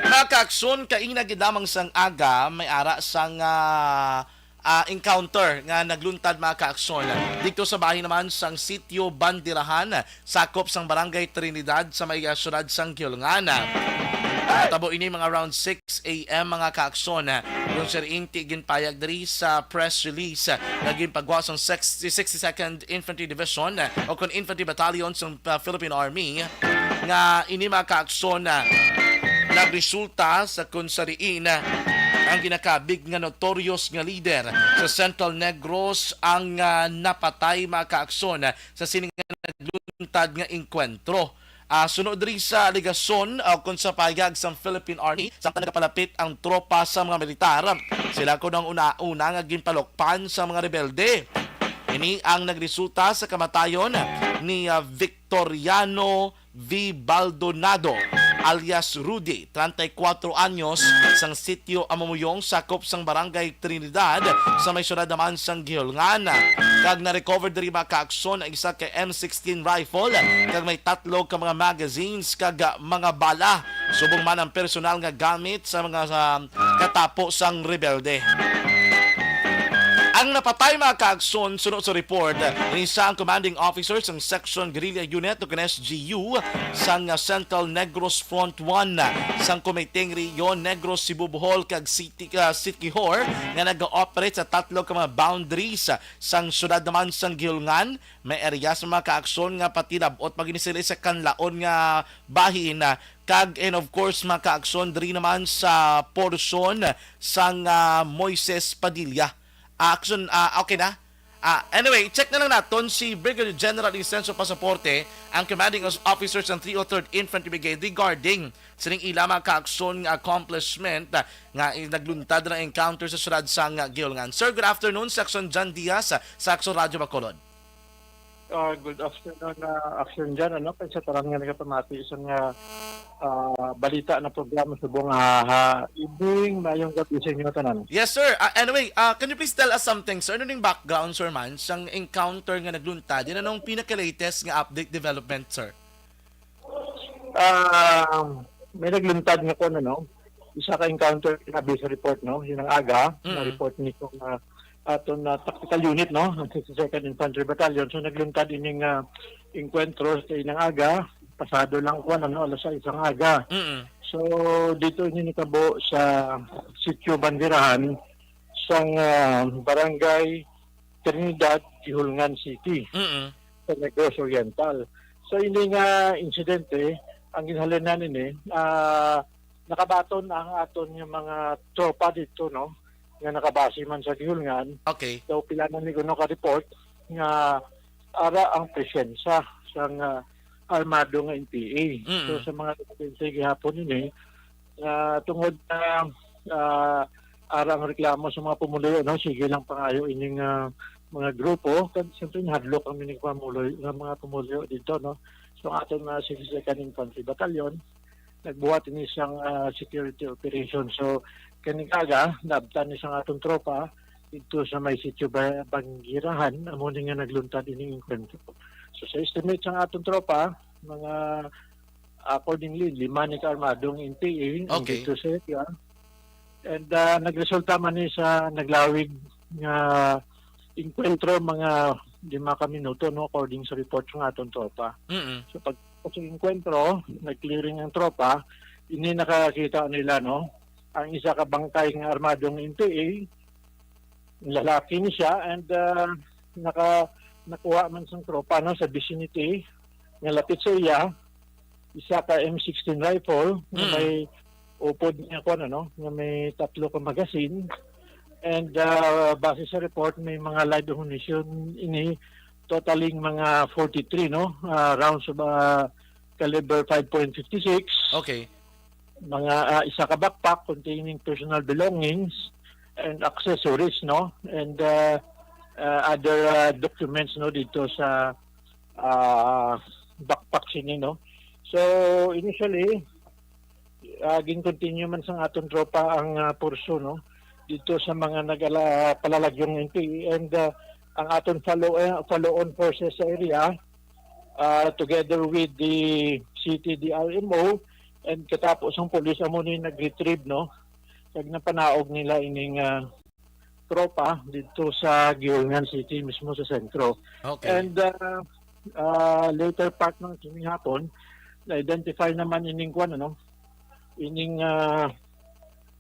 Mga kaaksyon, kaina gid lamang sang aga, may ara sang, ah, ah, encounter nga nagluntad, mga kaaksyon, dito sa bahin naman sang Sitio Bandirahan, sakop sang Barangay Trinidad sa may, ah, syudad sang Guiulangan. Natabo ini mga around six a m, mga kaaksyon. Kung siya rin ti ginpayag diri sa press release nga ginpagwa sang sixty, sixty-second Infantry Division o kon Infantry Battalion sang, uh, Philippine Army, nga ini, mga kaaksyon, uh, nagresulta sa kung sa diin, uh, ang ginakabig nga notorious nga leader sa Central Negros ang, uh, napatay, mga kaaksyon, uh, sa sini nga nagluntad nga engkwentro. Ah, suno diri sa alegasyon, ah, kon sa pahayag sang Philippine Army, samtang nagapalapit ang tropa sa mga militar, sila kuno ang una-una nga ginpalukpan sa mga rebelde. Ini ang nagresulta sa kamatayon ni, ah, Victoriano V. Baldonado, alias Rudy, treinta y cuatro anyos, sang sitio Amamuyong, sakop sang Barangay Trinidad, sa may syudad naman sang Guihulngan. Kag na-recover diri, mga kaakson, ang isa ka M sixteen rifle, kag may tatlo ka mga magazines kag, ah, mga bala, subong man ang personal nga gamit sa mga, sa katapo sang rebelde. Ang napatay, mga kaagson, suno sa report, isa ang commanding officer sang Section Guerrilla Unit o kan S G U sang Central Negros Front One sang Kumiting Region, Negros, Cebu, Bohol, kag City, ah, Siquijor nga nag-ooperate sa tatlo ka mga boundaries sang syudad naman sang Guihulngan. May area sa mga kaagson nga pati nab-ot pa gid sila sa kanlaon nga bahin, ah, kag, and of course, mga kaagson, diri naman sa porsyon sang, ah, Moises Padilla. Ah, action, ah, okay na? Ah, anyway, check na lang naton si Brigadier General Insenso Pasaporte, ang commanding os-, officer sa three oh third Infantry Brigade, regarding sining ila mga kaagson nga accomplishment, ah, nga i-, nagluntad na encounter sa syudad sang, ah, Guihulngan. Sir, good afternoon. Section John Diaz, ah, sa Action Radyo Bacolod. Ah, good afternoon, ah, Action John, ano, kay sa tanan nga nagapamati sa nga, ah, balita na programa subong nga ha evening, maayong gabi sa inyo tanan. Yes, sir. Ah, anyway, ah, can you please tell us something, sir? Ano ning background, sir, man, sang encounter nga nagluntad? Yan, anong pinaka-latest nga update, development, sir? Ah, may nagluntad nga kuwan, ano, isa ka encounter nga sa report, no, yun ang aga, Mm. na-report ni kong, ah, aton na tactical unit, no, ang sixty-second Infantry Battalion. So, nagluntad ining, ah, engkwentro sa inang aga, pasado lang kuwan, ano, alas sais ang aga. Mm. So, dito ini nitabo sa Sitio Bandirahan, sang, ah, Barangay Trinidad, Guihulngan City, Mm. sa Negros Oriental. So, ini nga insidente, ang ginhalinan ini, ah, nakabaton ang aton nga mga tropa dito, no, nga nakabase man sa Guihulngan. Okay. So, pila na ni kuno ka report nga ara ang presensya sang, ah, armado nga N P A. Mm. So, sa mga residente gihapon ini, ah, tungod na, ah, ara ang reklamo sa mga pumuluyo, no, sige lang pangayo ining, ah, mga grupo, kag siyempre nahadlok ang mga pumuluyo, nga mga pumuluyo dito, no. So, ang aton nga sixty-second Infantry Battalion, nagbuhat ini sang, ah, security operation. So, kaning aga, naabtan ni sang aton tropa dito sa may sitio Ba-, Bangirahan, amo ni nga nagluntad ining engkwentro. So, sa estimate sang aton tropa, mga, accordingly, lima ni ka armadong N P A ang Okay. dito sa area. And, ah, nagresulta man ni sa naglawig nga engkwentro mga lima ka minuto, no, according sa report sa aton tropa. Mm. So, pag sa engkwentro, nag-clearing ang tropa, ini nakakita nila, no, ang isa ka bangkay nga armadong N P A, lalaki ni siya, and, ah, naka-, nakuha man sang tropa, no, sa vicinity nga lapit sa iya, isa ka M sixteen rifle nga Mm. may upod niya, kuwan, ano, nga may tatlo ka magazine. And, ah, base sa report, may mga live ammunition ini, totaling mga forty-three, no, ah, rounds of, ah, caliber five point five six. Okay. Mga, ah, isa ka backpack containing personal belongings and accessories, no, and, ah, ah, other, ah, documents, no, dito sa, ah, backpack sini, no. So, initially, ah, gin-continue man sang aton tropa ang, ah, pursu, no, dito sa mga nagala-, palalagyong N P A, and, ah, ang aton follow-, eh, follow-on forces sa area, ah, together with the city D R M O, and katapo sang police, amo ni nag-retrieve, no, kag napanaog nila ining, ah, tropa dito sa Guihulngan City, mismo sa sentro. Okay. And, ah, ah, later part ng sining hapon, na-identify naman ining kwan, ano, ining, ah,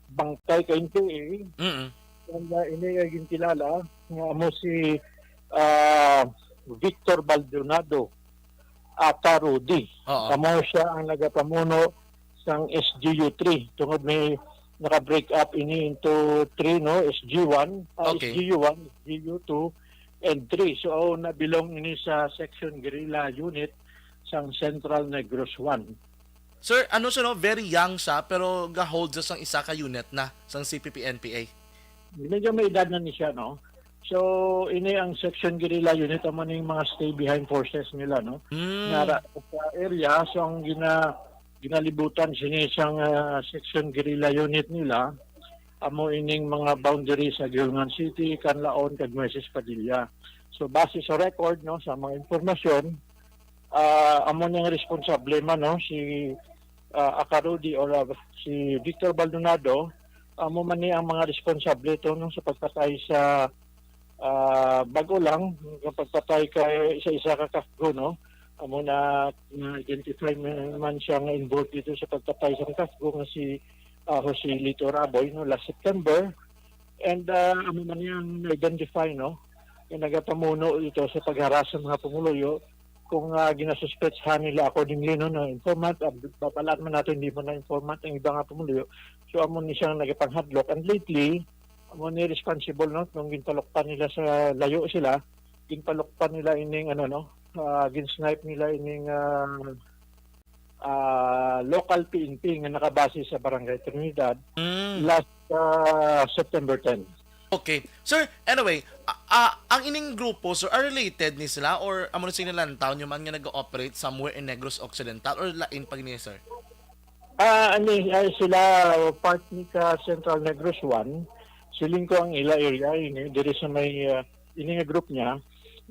bangkay ka N P A, Mm. and, ah, ini ay ginkilala nga amo si, ah, Victor Baldonado, aka Rudy. Oo. Amo siya ang nagapamuno sang S G U three. Tungod may naka-break up ini into three, no? S G one, ah, Okay. S G U one, S G U two, and three. So, oh, na-belong ini sa Section Guerrilla Unit sang Central Negros one. Sir, ano siya, no? Very young siya, pero ga-hold siya sang isa ka unit na sang C P P N P A. Medyo may edad na ni siya, no? So, ini ang Section Guerrilla Unit, amo ning mga stay behind forces nila, no? Mm. Nara sa area, so ang gina-, Ginalibutan sini sang, ah, section guerrilla unit nila, amo ining mga boundary sa Guiolgan City, Canlaon, kag Moises Padilla. So, base sa record, no, sa mga impormasyon, ah, amo niyang responsable man, no, si, ah, Akarudi or, ah, si Victor Baldonado, amo man ni ang mga responsable to, no, sa pagpatay sa, ah, bago lang, sa pagpatay kay sa isa ka kafgo, no. Amo na, na-identify man, man siya nga involved dito sa pagpatay sa kafgo nga si, ah, Jose Lito Raboy, no, last September. And, ah, amo man ni ang na-identify, no, yung nagapamuno dito sa pagharas sa mga pumuluyo. Kung, ah, ginasuspetsahan nila accordingly, no, na informant, ah, babalaan man nato hindi mo na informant ang iba nga pumuluyo. So, amo ni siyang nagapanghadlok. And lately, amo ni responsible, no, nung ginpalukpan nila sa layo sila, ginpalukpan nila ining, ano, no, ah, ginsnipe nila ining, ah, ah, local P N P nga nakabase sa Barangay Trinidad Mm. last, ah, September ten. Okay. Sir, anyway, a-, a-, ang ining grupo, sir, are related ni sila or amo na sila lang taon yung man nga nag-ooperate somewhere in Negros Occidental or lain pa gini, sir? Ah, ani, ay sila part ni ka Central Negros one. Siling ko ang ila area ini, diri sa may, ah, ini nga group niya,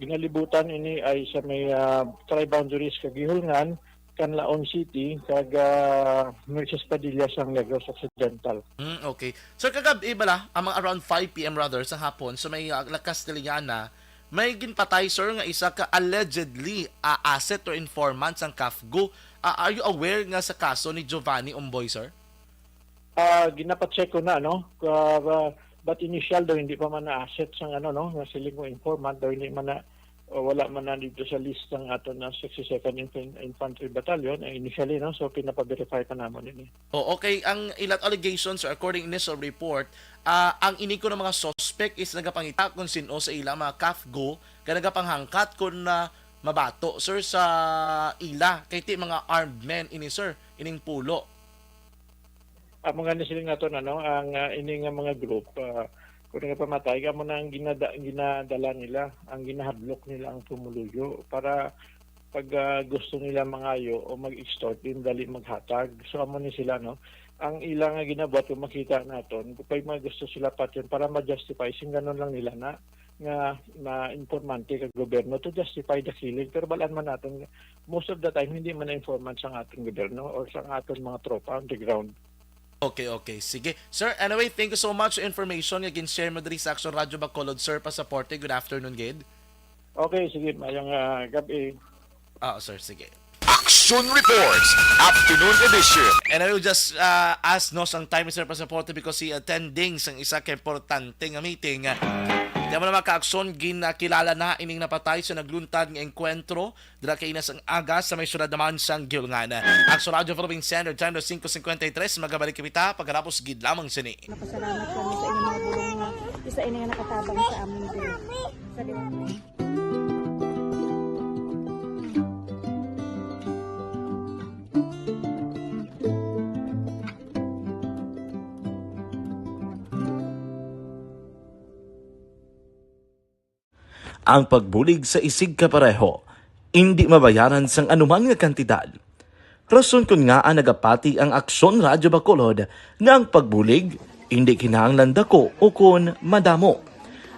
ginalibutan ini ay sa may, ah, tri-boundaries ka Guiolgan, Canlaon City, kag, ah, Moises Padilla sang Negros Occidental. Mm, okay. Sir, kagab-i bala, amang around five P M rather, sa hapon, sa may, ah, La Castellana, may ginpatay, sir, nga isa ka allegedly, ah, asset or informant sang kafgo. Ah, are you aware nga sa kaso ni Giovanni Umboy, sir? Ah, ginapacheck ko na, no? Ah, ba-, but initial daw, hindi pa man na-asset sang ano, no? Nga siling ko informant daw, hindi man na, o wala man na dito sa list ng ato na sixty-second Infan-, Infantry Battalion, eh, initially, no? So, pinapa-verify pa namon ini. O, okay. Ang ilang allegations, sir, according initial report, ah, ang ini ko ng mga suspect is nagapangita kung sino sa ilang mga kafgo, kaya nagapanghangkat kung na mabato, sir, sa ila. Kay ti mga armed men ini, sir, ining pulo. Amo nga ni siling naton, ano, ang, ah, ini nga mga group, ah, kung nga pamatay, amo na ang ginada-, ginadala nila, ang ginahadlok nila ang pumuluyo para pag, ah, gusto nila mangayo o mag-extort, din dali maghatag. So, amo ni sila, no? Ang ila nga ginabuhat, kung makita naton, kung may mga gusto sila patyon para ma-justify, sing ganun lang nila na nga, na informante ka gobyerno to justify the killing. Pero balaan man naton, most of the time, hindi man na-informant sa aton gobyerno or sa aton mga tropa on the ground. Okay, okay. Sige. Sir, anyway, thank you so much sa information nga gin-share mo diri sa Action Radio Bacolod, Sir Pasaporte. Good afternoon, gid. Okay, sige. Mayong, ah, gabi. Ah, sir, sige. Action Reports, Afternoon Edition. And I will just, uh, ask, no, sang time ni Sir Pasaporte because he attending sang isa ka importante nga meeting. Di mo na, mga ka-aksyon, ginakilala na ining napatay sa nagluntad nga engkwentro dira kay inas ang aga sa may syudad naman sang Guiolgan. Action Radio Philippine Standard Time na singko singkwenta y tres. Magabalik kita pagkatapos gid lamang sini. Napasalamat kami sa inyong mga bulong nga isa ini nga nakatabang sa amon diri. Salamat. Ang pagbulig sa isigkapareho indi mabayaran sang anuman nga kantidad. Rason kon ngaa nagapati ang Aksyon Radyo Bacolod nga ang pagbulig indi kinahanglan dako ukon madamo.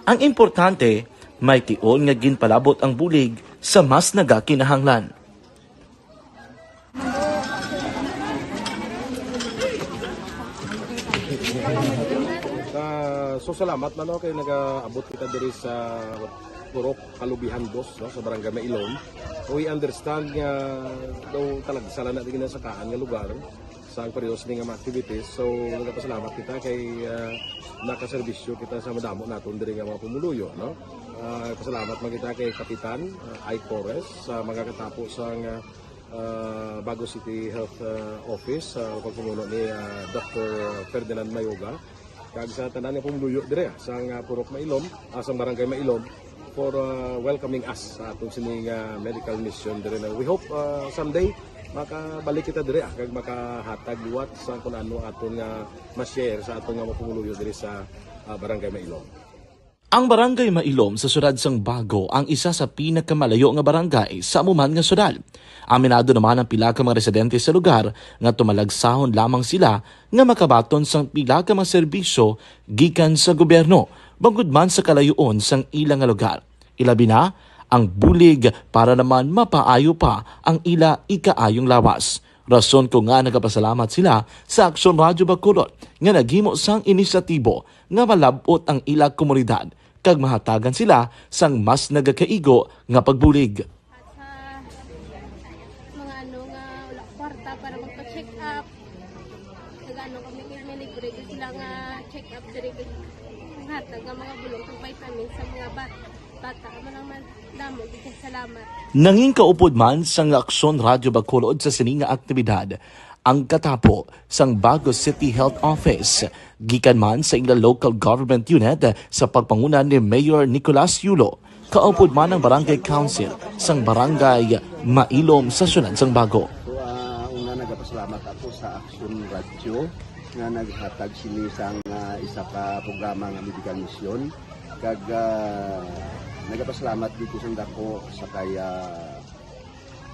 Ang importante, may tion nga ginpalabot ang bulig sa mas nagakinahanglan. Ah, so, salamat man, no, kay nagaabot kita diri sa Purok Kalubihan Dos, no, sa Barangay Mailom. We understand nga daw talagsa lang na di ginasakaan nga lugar sa ang periodo sini nga mga activities. So, nagapasalamat kita kay, ah, nakaserbisyo kita sa madamo naton diri nga mga pumuluyo, no? Ah, pasalamat man kita kay Kapitan, ah, Ike Torres sa mga katapo sa nga, ah, Bago City Health, ah, Office, sa pagpamuno ni, ah, Doctor Ferdinand Mayoga. Kag sa tanan nga pumuluyo dire, ah, sang, ah, Purok Mailom, ah, sang Barangay Mailom, for, ah, welcoming us sa aton sini nga medical mission dire na. We hope, ah, someday makabalik kita dire, ah, kag makahatag liwat sa kun ano aton nga ma-share sa aton nga mga pumuluyo dire sa, ah, Barangay Mailom. Ang Barangay Mailom sa siyudad sang Bago ang isa sa pinakamalayo nga barangay sa amo man nga siyudad. Aminado naman ang pila ka mga residente sa lugar nga tumalagsahon lamang sila nga makabaton sang pila ka mga serbisyo gikan sa gobyerno, bangod man sa kalayoon sang ila nga lugar. Ilabi na ang bulig para naman mapaayo pa ang ila ikaayong lawas. Rason ko nga nagapasalamat sila sa Aksyon Radyo Bacolod nga naghimo sang inisyatibo nga malab-ot ang ila komunidad kag mahatagan sila sang mas nagakaigo nga pagbulig. At sa mga ano nga wala kwarta para magpa-check up, nag-ano kami, may libre gyud sila nga check up diri, hatag nga mga bulong kag vitamins sa mga ba-, bata. Amo lang man, damo gyud kay salamat. Nangin kaupod man sang Aksyon Radyo Bacolod sa sini nga aktibidad ang katapo sang Bago City Health Office, gikan man sa ila local government unit sa pagpanguna ni Mayor Nicolas Yulo, kaupod man ang Barangay Council sang Barangay Mailom sa siyudad sang Bago. So, ah, una, nagapasalamat ako sa Aksyon Radyo nga naghatag sini sang, ah, isa ka programa nga medical mission. Kag, ah, nagapasalamat dito sa dako sa kay, ah,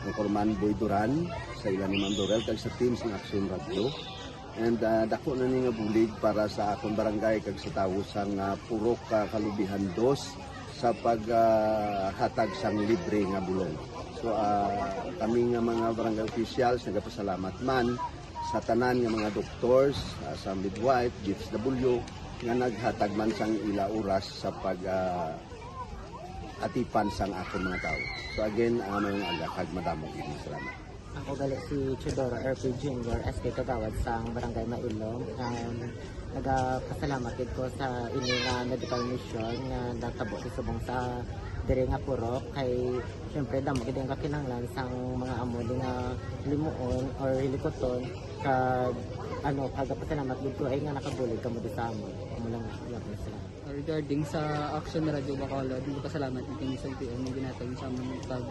Anchorman Boy Duran, sa ila ni Ma'am Dorel, kag sa team sang Aksyon Radyo. And, ah, dako na ni nga bulig para sa akon barangay kag sa tawo sang, ah, Purok, ah, Kalubihan Dos sa pag, ah, hatag sang libre nga bulong. So, ah, kami nga mga barangay officials nagapasalamat man sa tanan nga mga doctors, ah, sa midwife, D S W, nga naghatag man sang ila oras sa pag, ah, atipan sang akon mga tawo. So again, ah, mayong aga kag madamo gid nga salamat. Ako gali si Teodoro R P Junior, S K Kagawad sang Barangay Mailom. Um, nagapasalamat gid ko sa ini nga medical mission nga natabo sa subong sa diri nga purok, kay syempre damo gid ang kakinahanglan sang mga amo di nga limuon or hilikuton, kag ano, kagapasalamat gid ko ay nga nakabulig kamo di sa amon. Amo lang, salamat. Regarding sa Action Radio Bacolod, nagpasalamat kami sa L T O nga ginhatag sa amon pag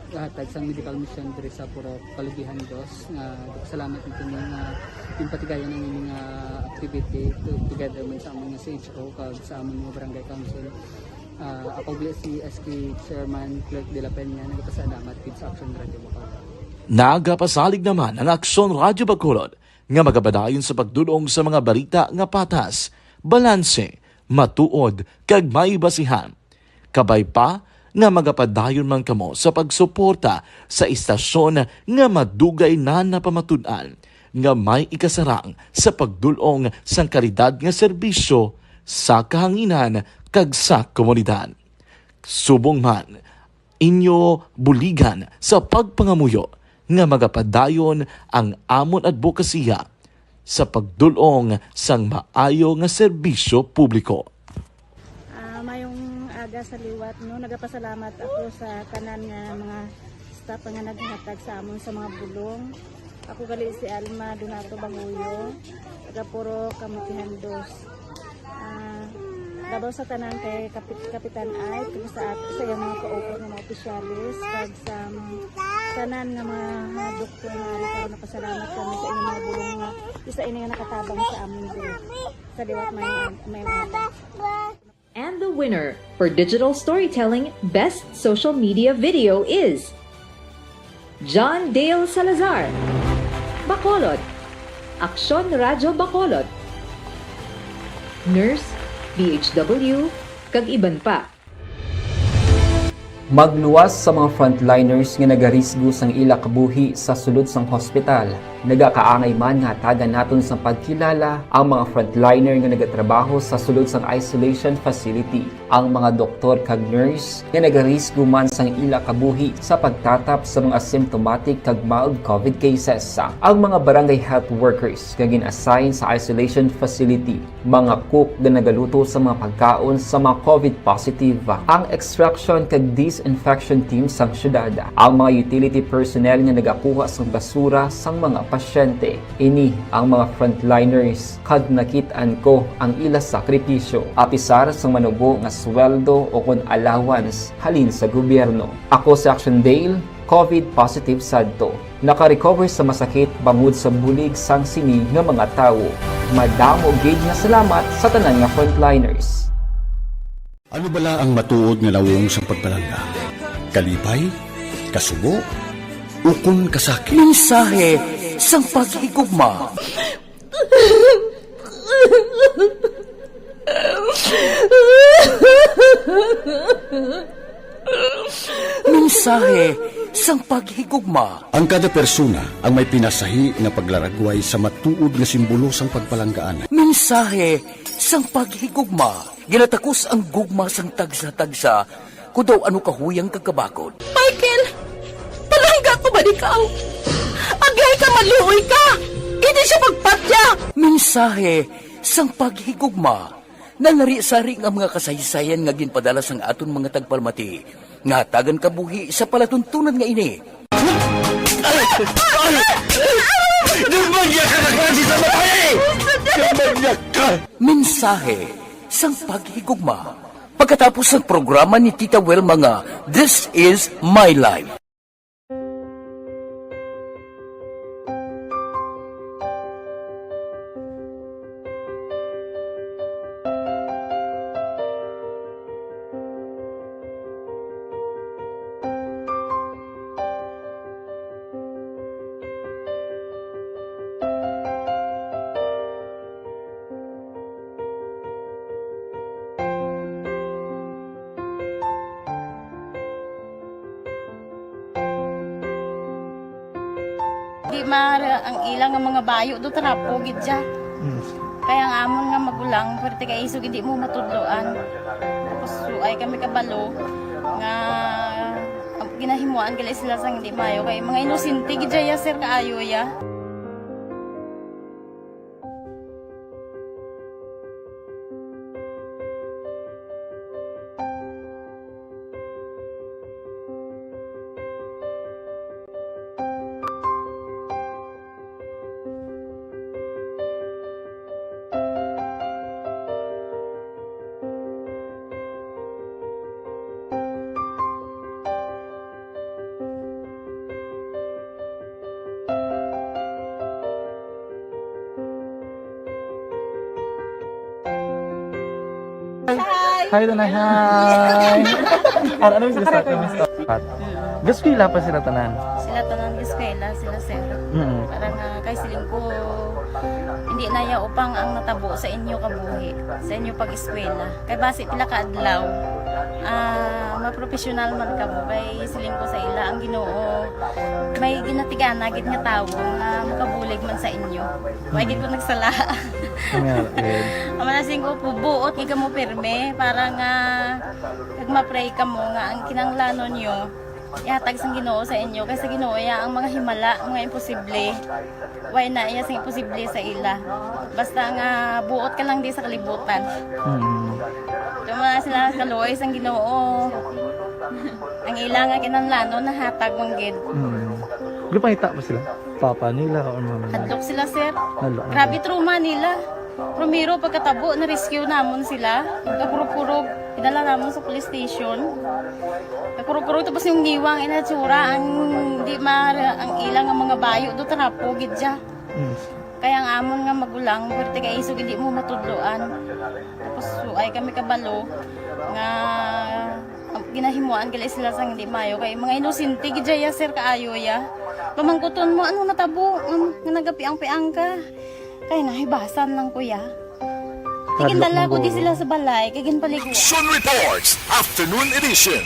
hatag sa medical mission diri sa Purok Kalubihan Dos. Nga nagpasalamat kami nga yung patigayon ang inyong, ah, activity to, together man sa amon nga C H O kag sa amon nga barangay council. Ah, ako gali si S K Chairman Clerk de la Peña, nagpasalamat gid sa Action Radio Bacolod. Nagapasalig naman ang Action Radio Bacolod nga magapadayon sa pagdul-ong sa mga balita nga patas, balanse, matuod, kag may basihan. Kabay pa nga magapadayon man kamo sa pagsuporta sa istasyon nga madugay na napamatud-an nga may ikasarang sa pagdul-ong sang kalidad nga serbisyo sa kahanginan kag sa komunidad. Subong man, inyo buligan sa pagpangamuyo nga magapadayon ang amon adbokasiya sa pagdul-ong sang maayo nga serbisyo publiko. Ah, mayong aga sa liwat, no? Nagapasalamat ako sa tanan nga mga staff nga naghatag sa amon sa mga bulong. Ako gali si Alma Donato Banguyo, taga Purok Kamutihan Dos. Ah, labaw sa tanan kay Kapit-, Kapitan Ike, kag sa at-, sa iyang mga kaupod nga mga opisyales, kag sa, um, tanan nga mga, mga doktor nga ari karon, napasalamat kami sa inyong mga bulong nga isa ini nga nakatabang sa amin diri. Sa liwat may, may mga And the winner for digital storytelling best social media video is John Dale Salazar, Bacolod, Aksyon Radyo Bacolod, Nurse, D H W, kag iban pa. Magluwas sa mga frontliners nga nagarisgo sang ila kabuhi sa sulod sang hospital. Nagakaangay man nga hatagan naton sang pagkilala ang mga frontliner nga nagatrabaho sa sulod sang isolation facility, ang mga doktor kag nurse nga nagarisgo man sang ila kabuhi sa pagtatap sa mga symptomatic kag mild COVID cases, ang mga barangay health workers nga gin-assign sa isolation facility, mga cook nga nagaluto sa mga pagkaon sa mga COVID positive, ang extraction kag disinfection team sang syudad, ang mga utility personnel nga nagakuha sang basura sang mga pasyente. Ini ang mga frontliners, kag nakit-an ko ang ila sakripisyo, apisar sang manubo nga sweldo o kon allowance halin sa gobyerno. Ako si Action Dale, COVID positive sadto. Naka-recover sa masakit bangod sa bulig sang sini nga mga tawo. Madamo gid nga salamat sa tanan nga frontliners. Ano bala ang matuod nga nawong sang pagpalangga? Kalipay? Kasubo? Ukon kasakit? Mensahe sang paghigugma. Mensahe sang paghigugma. Ang kada persona ang may pinasahi nga paglaragway sa matuod nga simbolo sang pagpalanggaan. Mensahe sang paghigugma. Ginatakos ang gugma sang tagsa-tagsa, kon daw ano kahuyang kag kabakod. Michael, palangga ko ba ikaw? Agay ka, maluoy ka! Hindi siya pagpatya! Mensahe sang paghigugma. Nalarisari nga mga kasaysayan nga ginpadala sang aton mga tagpalamati nga hatagan kabuhi sa palatuntunan nga ini. Ay! Ay! Ay! Nagmanyag ka na klase sa babae! Nagmanyag ka! Mensahe sang paghigugma. Pagkatapos sang programa ni Tita Wilma nga This Is My Life. Di ma ang ila nga mga bayo do trapo gid siya. Mm. Kaya ang amon nga magulang, pwerte kay isog hindi mo matudloan. Tapos suay kami kabalo nga ginahimuan gali sila sang hindi maayo kay mga inosente gid siya, sir, kaayo ya. Hi. Hi, Tanay. Hi. Ano, ano yung gusto? Pat. Gaskwela pa sila tanan? Sila tanan gaskwela, sila sir. Mm. Para nga kay siling ko, hindi na ya upang ang natabo sa inyo kabuhi, sa inyo pag-eskwela. Kay basi pila ka adlaw, ah, mapropesyonal man kamo. Kay siling ko sa ila, ang Ginoo may ginatigana gid nga tawo nga makabulig man sa inyo. Wa gid ko nagsala. Nga, eh. Ang mga siling ko, buot gid kamo pirme para nga kag ma-pray kamo nga ang kinahanglanon nyo ihatag sang Ginoo sa inyo, kay sa Ginoo ya ang mga himala, mga imposible. Way na iya sing imposible sa ila. Basta nga buot ka lang di sa kalibutan. Mm. Tuma sila kaluoy sang Ginoo. Ang ila nga kinahanglanon nahatag man gid. Mm. Gipangita ba sila? Papa nila or mama nila? Hadlok sila, sir. Hadlok na Grabe sila. Trauma nila. Primero, pagkatabo, na-rescue namon sila. Kakurog-kurog, idala namon sa police station. Kakurog-kurog, tapos yung ngiwang inatsura, ang di ma-, ang ilang nga mga bayo, do trapo gid siya. Mm. Kaya ang amon nga magulang, pwerte kay isog, hindi mo matudloan. Tapos, suay kami kabalo nga ginahimuan gali sila sang hindi maayo. Kay mga inosente gid siya, sir, kaayo ya. Pamangkuton mo, ano natabo? Nga, nga nagapiang-piang ka? Kay nahibasan lang ko ya. Hadlok Tigindala ng ko di gulo. Sila sa balay, kay ginpaliguan. Action Reports, Afternoon Edition.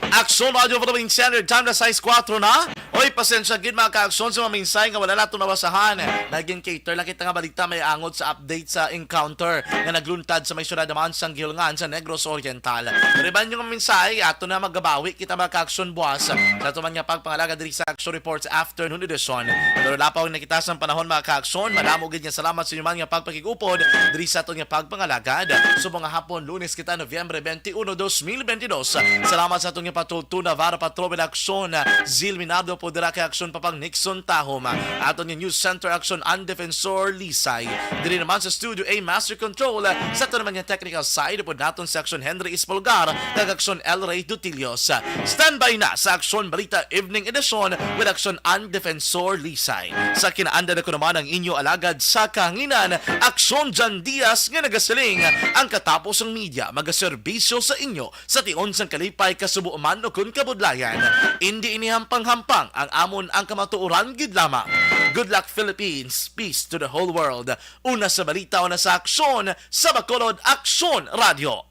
Action Radio Philippine Standard Time na sais kuwatro na. Oy, pasensya gid, mga ka-aksyon, sa mga mensahe nga wala nato nabasahan. Naging cater lang kita nga balita may angod sa update sa encounter nga nagluntad sa may syudad naman sang Gihulngan sa Negros Oriental. Pero iban yung mensahe, ato na magabawi kita, mga ka-aksyon, buwas sa ato man nga pagpangalaga diri sa Action Reports Afternoon Edition. Pero lapaw na kita sang panahon, mga ka-aksyon. Madamo gid nga salamat sa inyo man nga pagpakig-upod diri sa aton nga pagpangalagad. Subong nga hapon, Lunes kita, Nobyembre twenty-one, dos mil veintidós. Salamat sa aton nga patultuna, Vara Patrol Aksyon, Zil Minardo, Dira kay Aksyon Papang Nixon Tahom, aton nga News Center Aksyon ang Defensor Lisay. Diri naman sa Studio A, Master Control, sa aton naman nga technical side, upod naton si Aksyon Henry Espolgar kag Aksyon El Rey Dutilios. Standby na sa Aksyon Balita Evening Edition with Aksyon ang Defensor Lisay. Sa kinaanda na ko naman ang inyo alagad sa kahanginan, Aksyon Jan Diaz, nga nagasiling, ang katapos ang media magaserbisyo sa inyo sa tion sang kalipay, kasubo man o kon kabudlayan. Indi ini hampang-hampang, ang amon ang kamatuoran gid lamang. Good luck, Philippines. Peace to the whole world. Una sa balita, una sa aksyon, sa Bacolod Aksyon Radyo.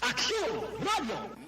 Aksyon Radyo.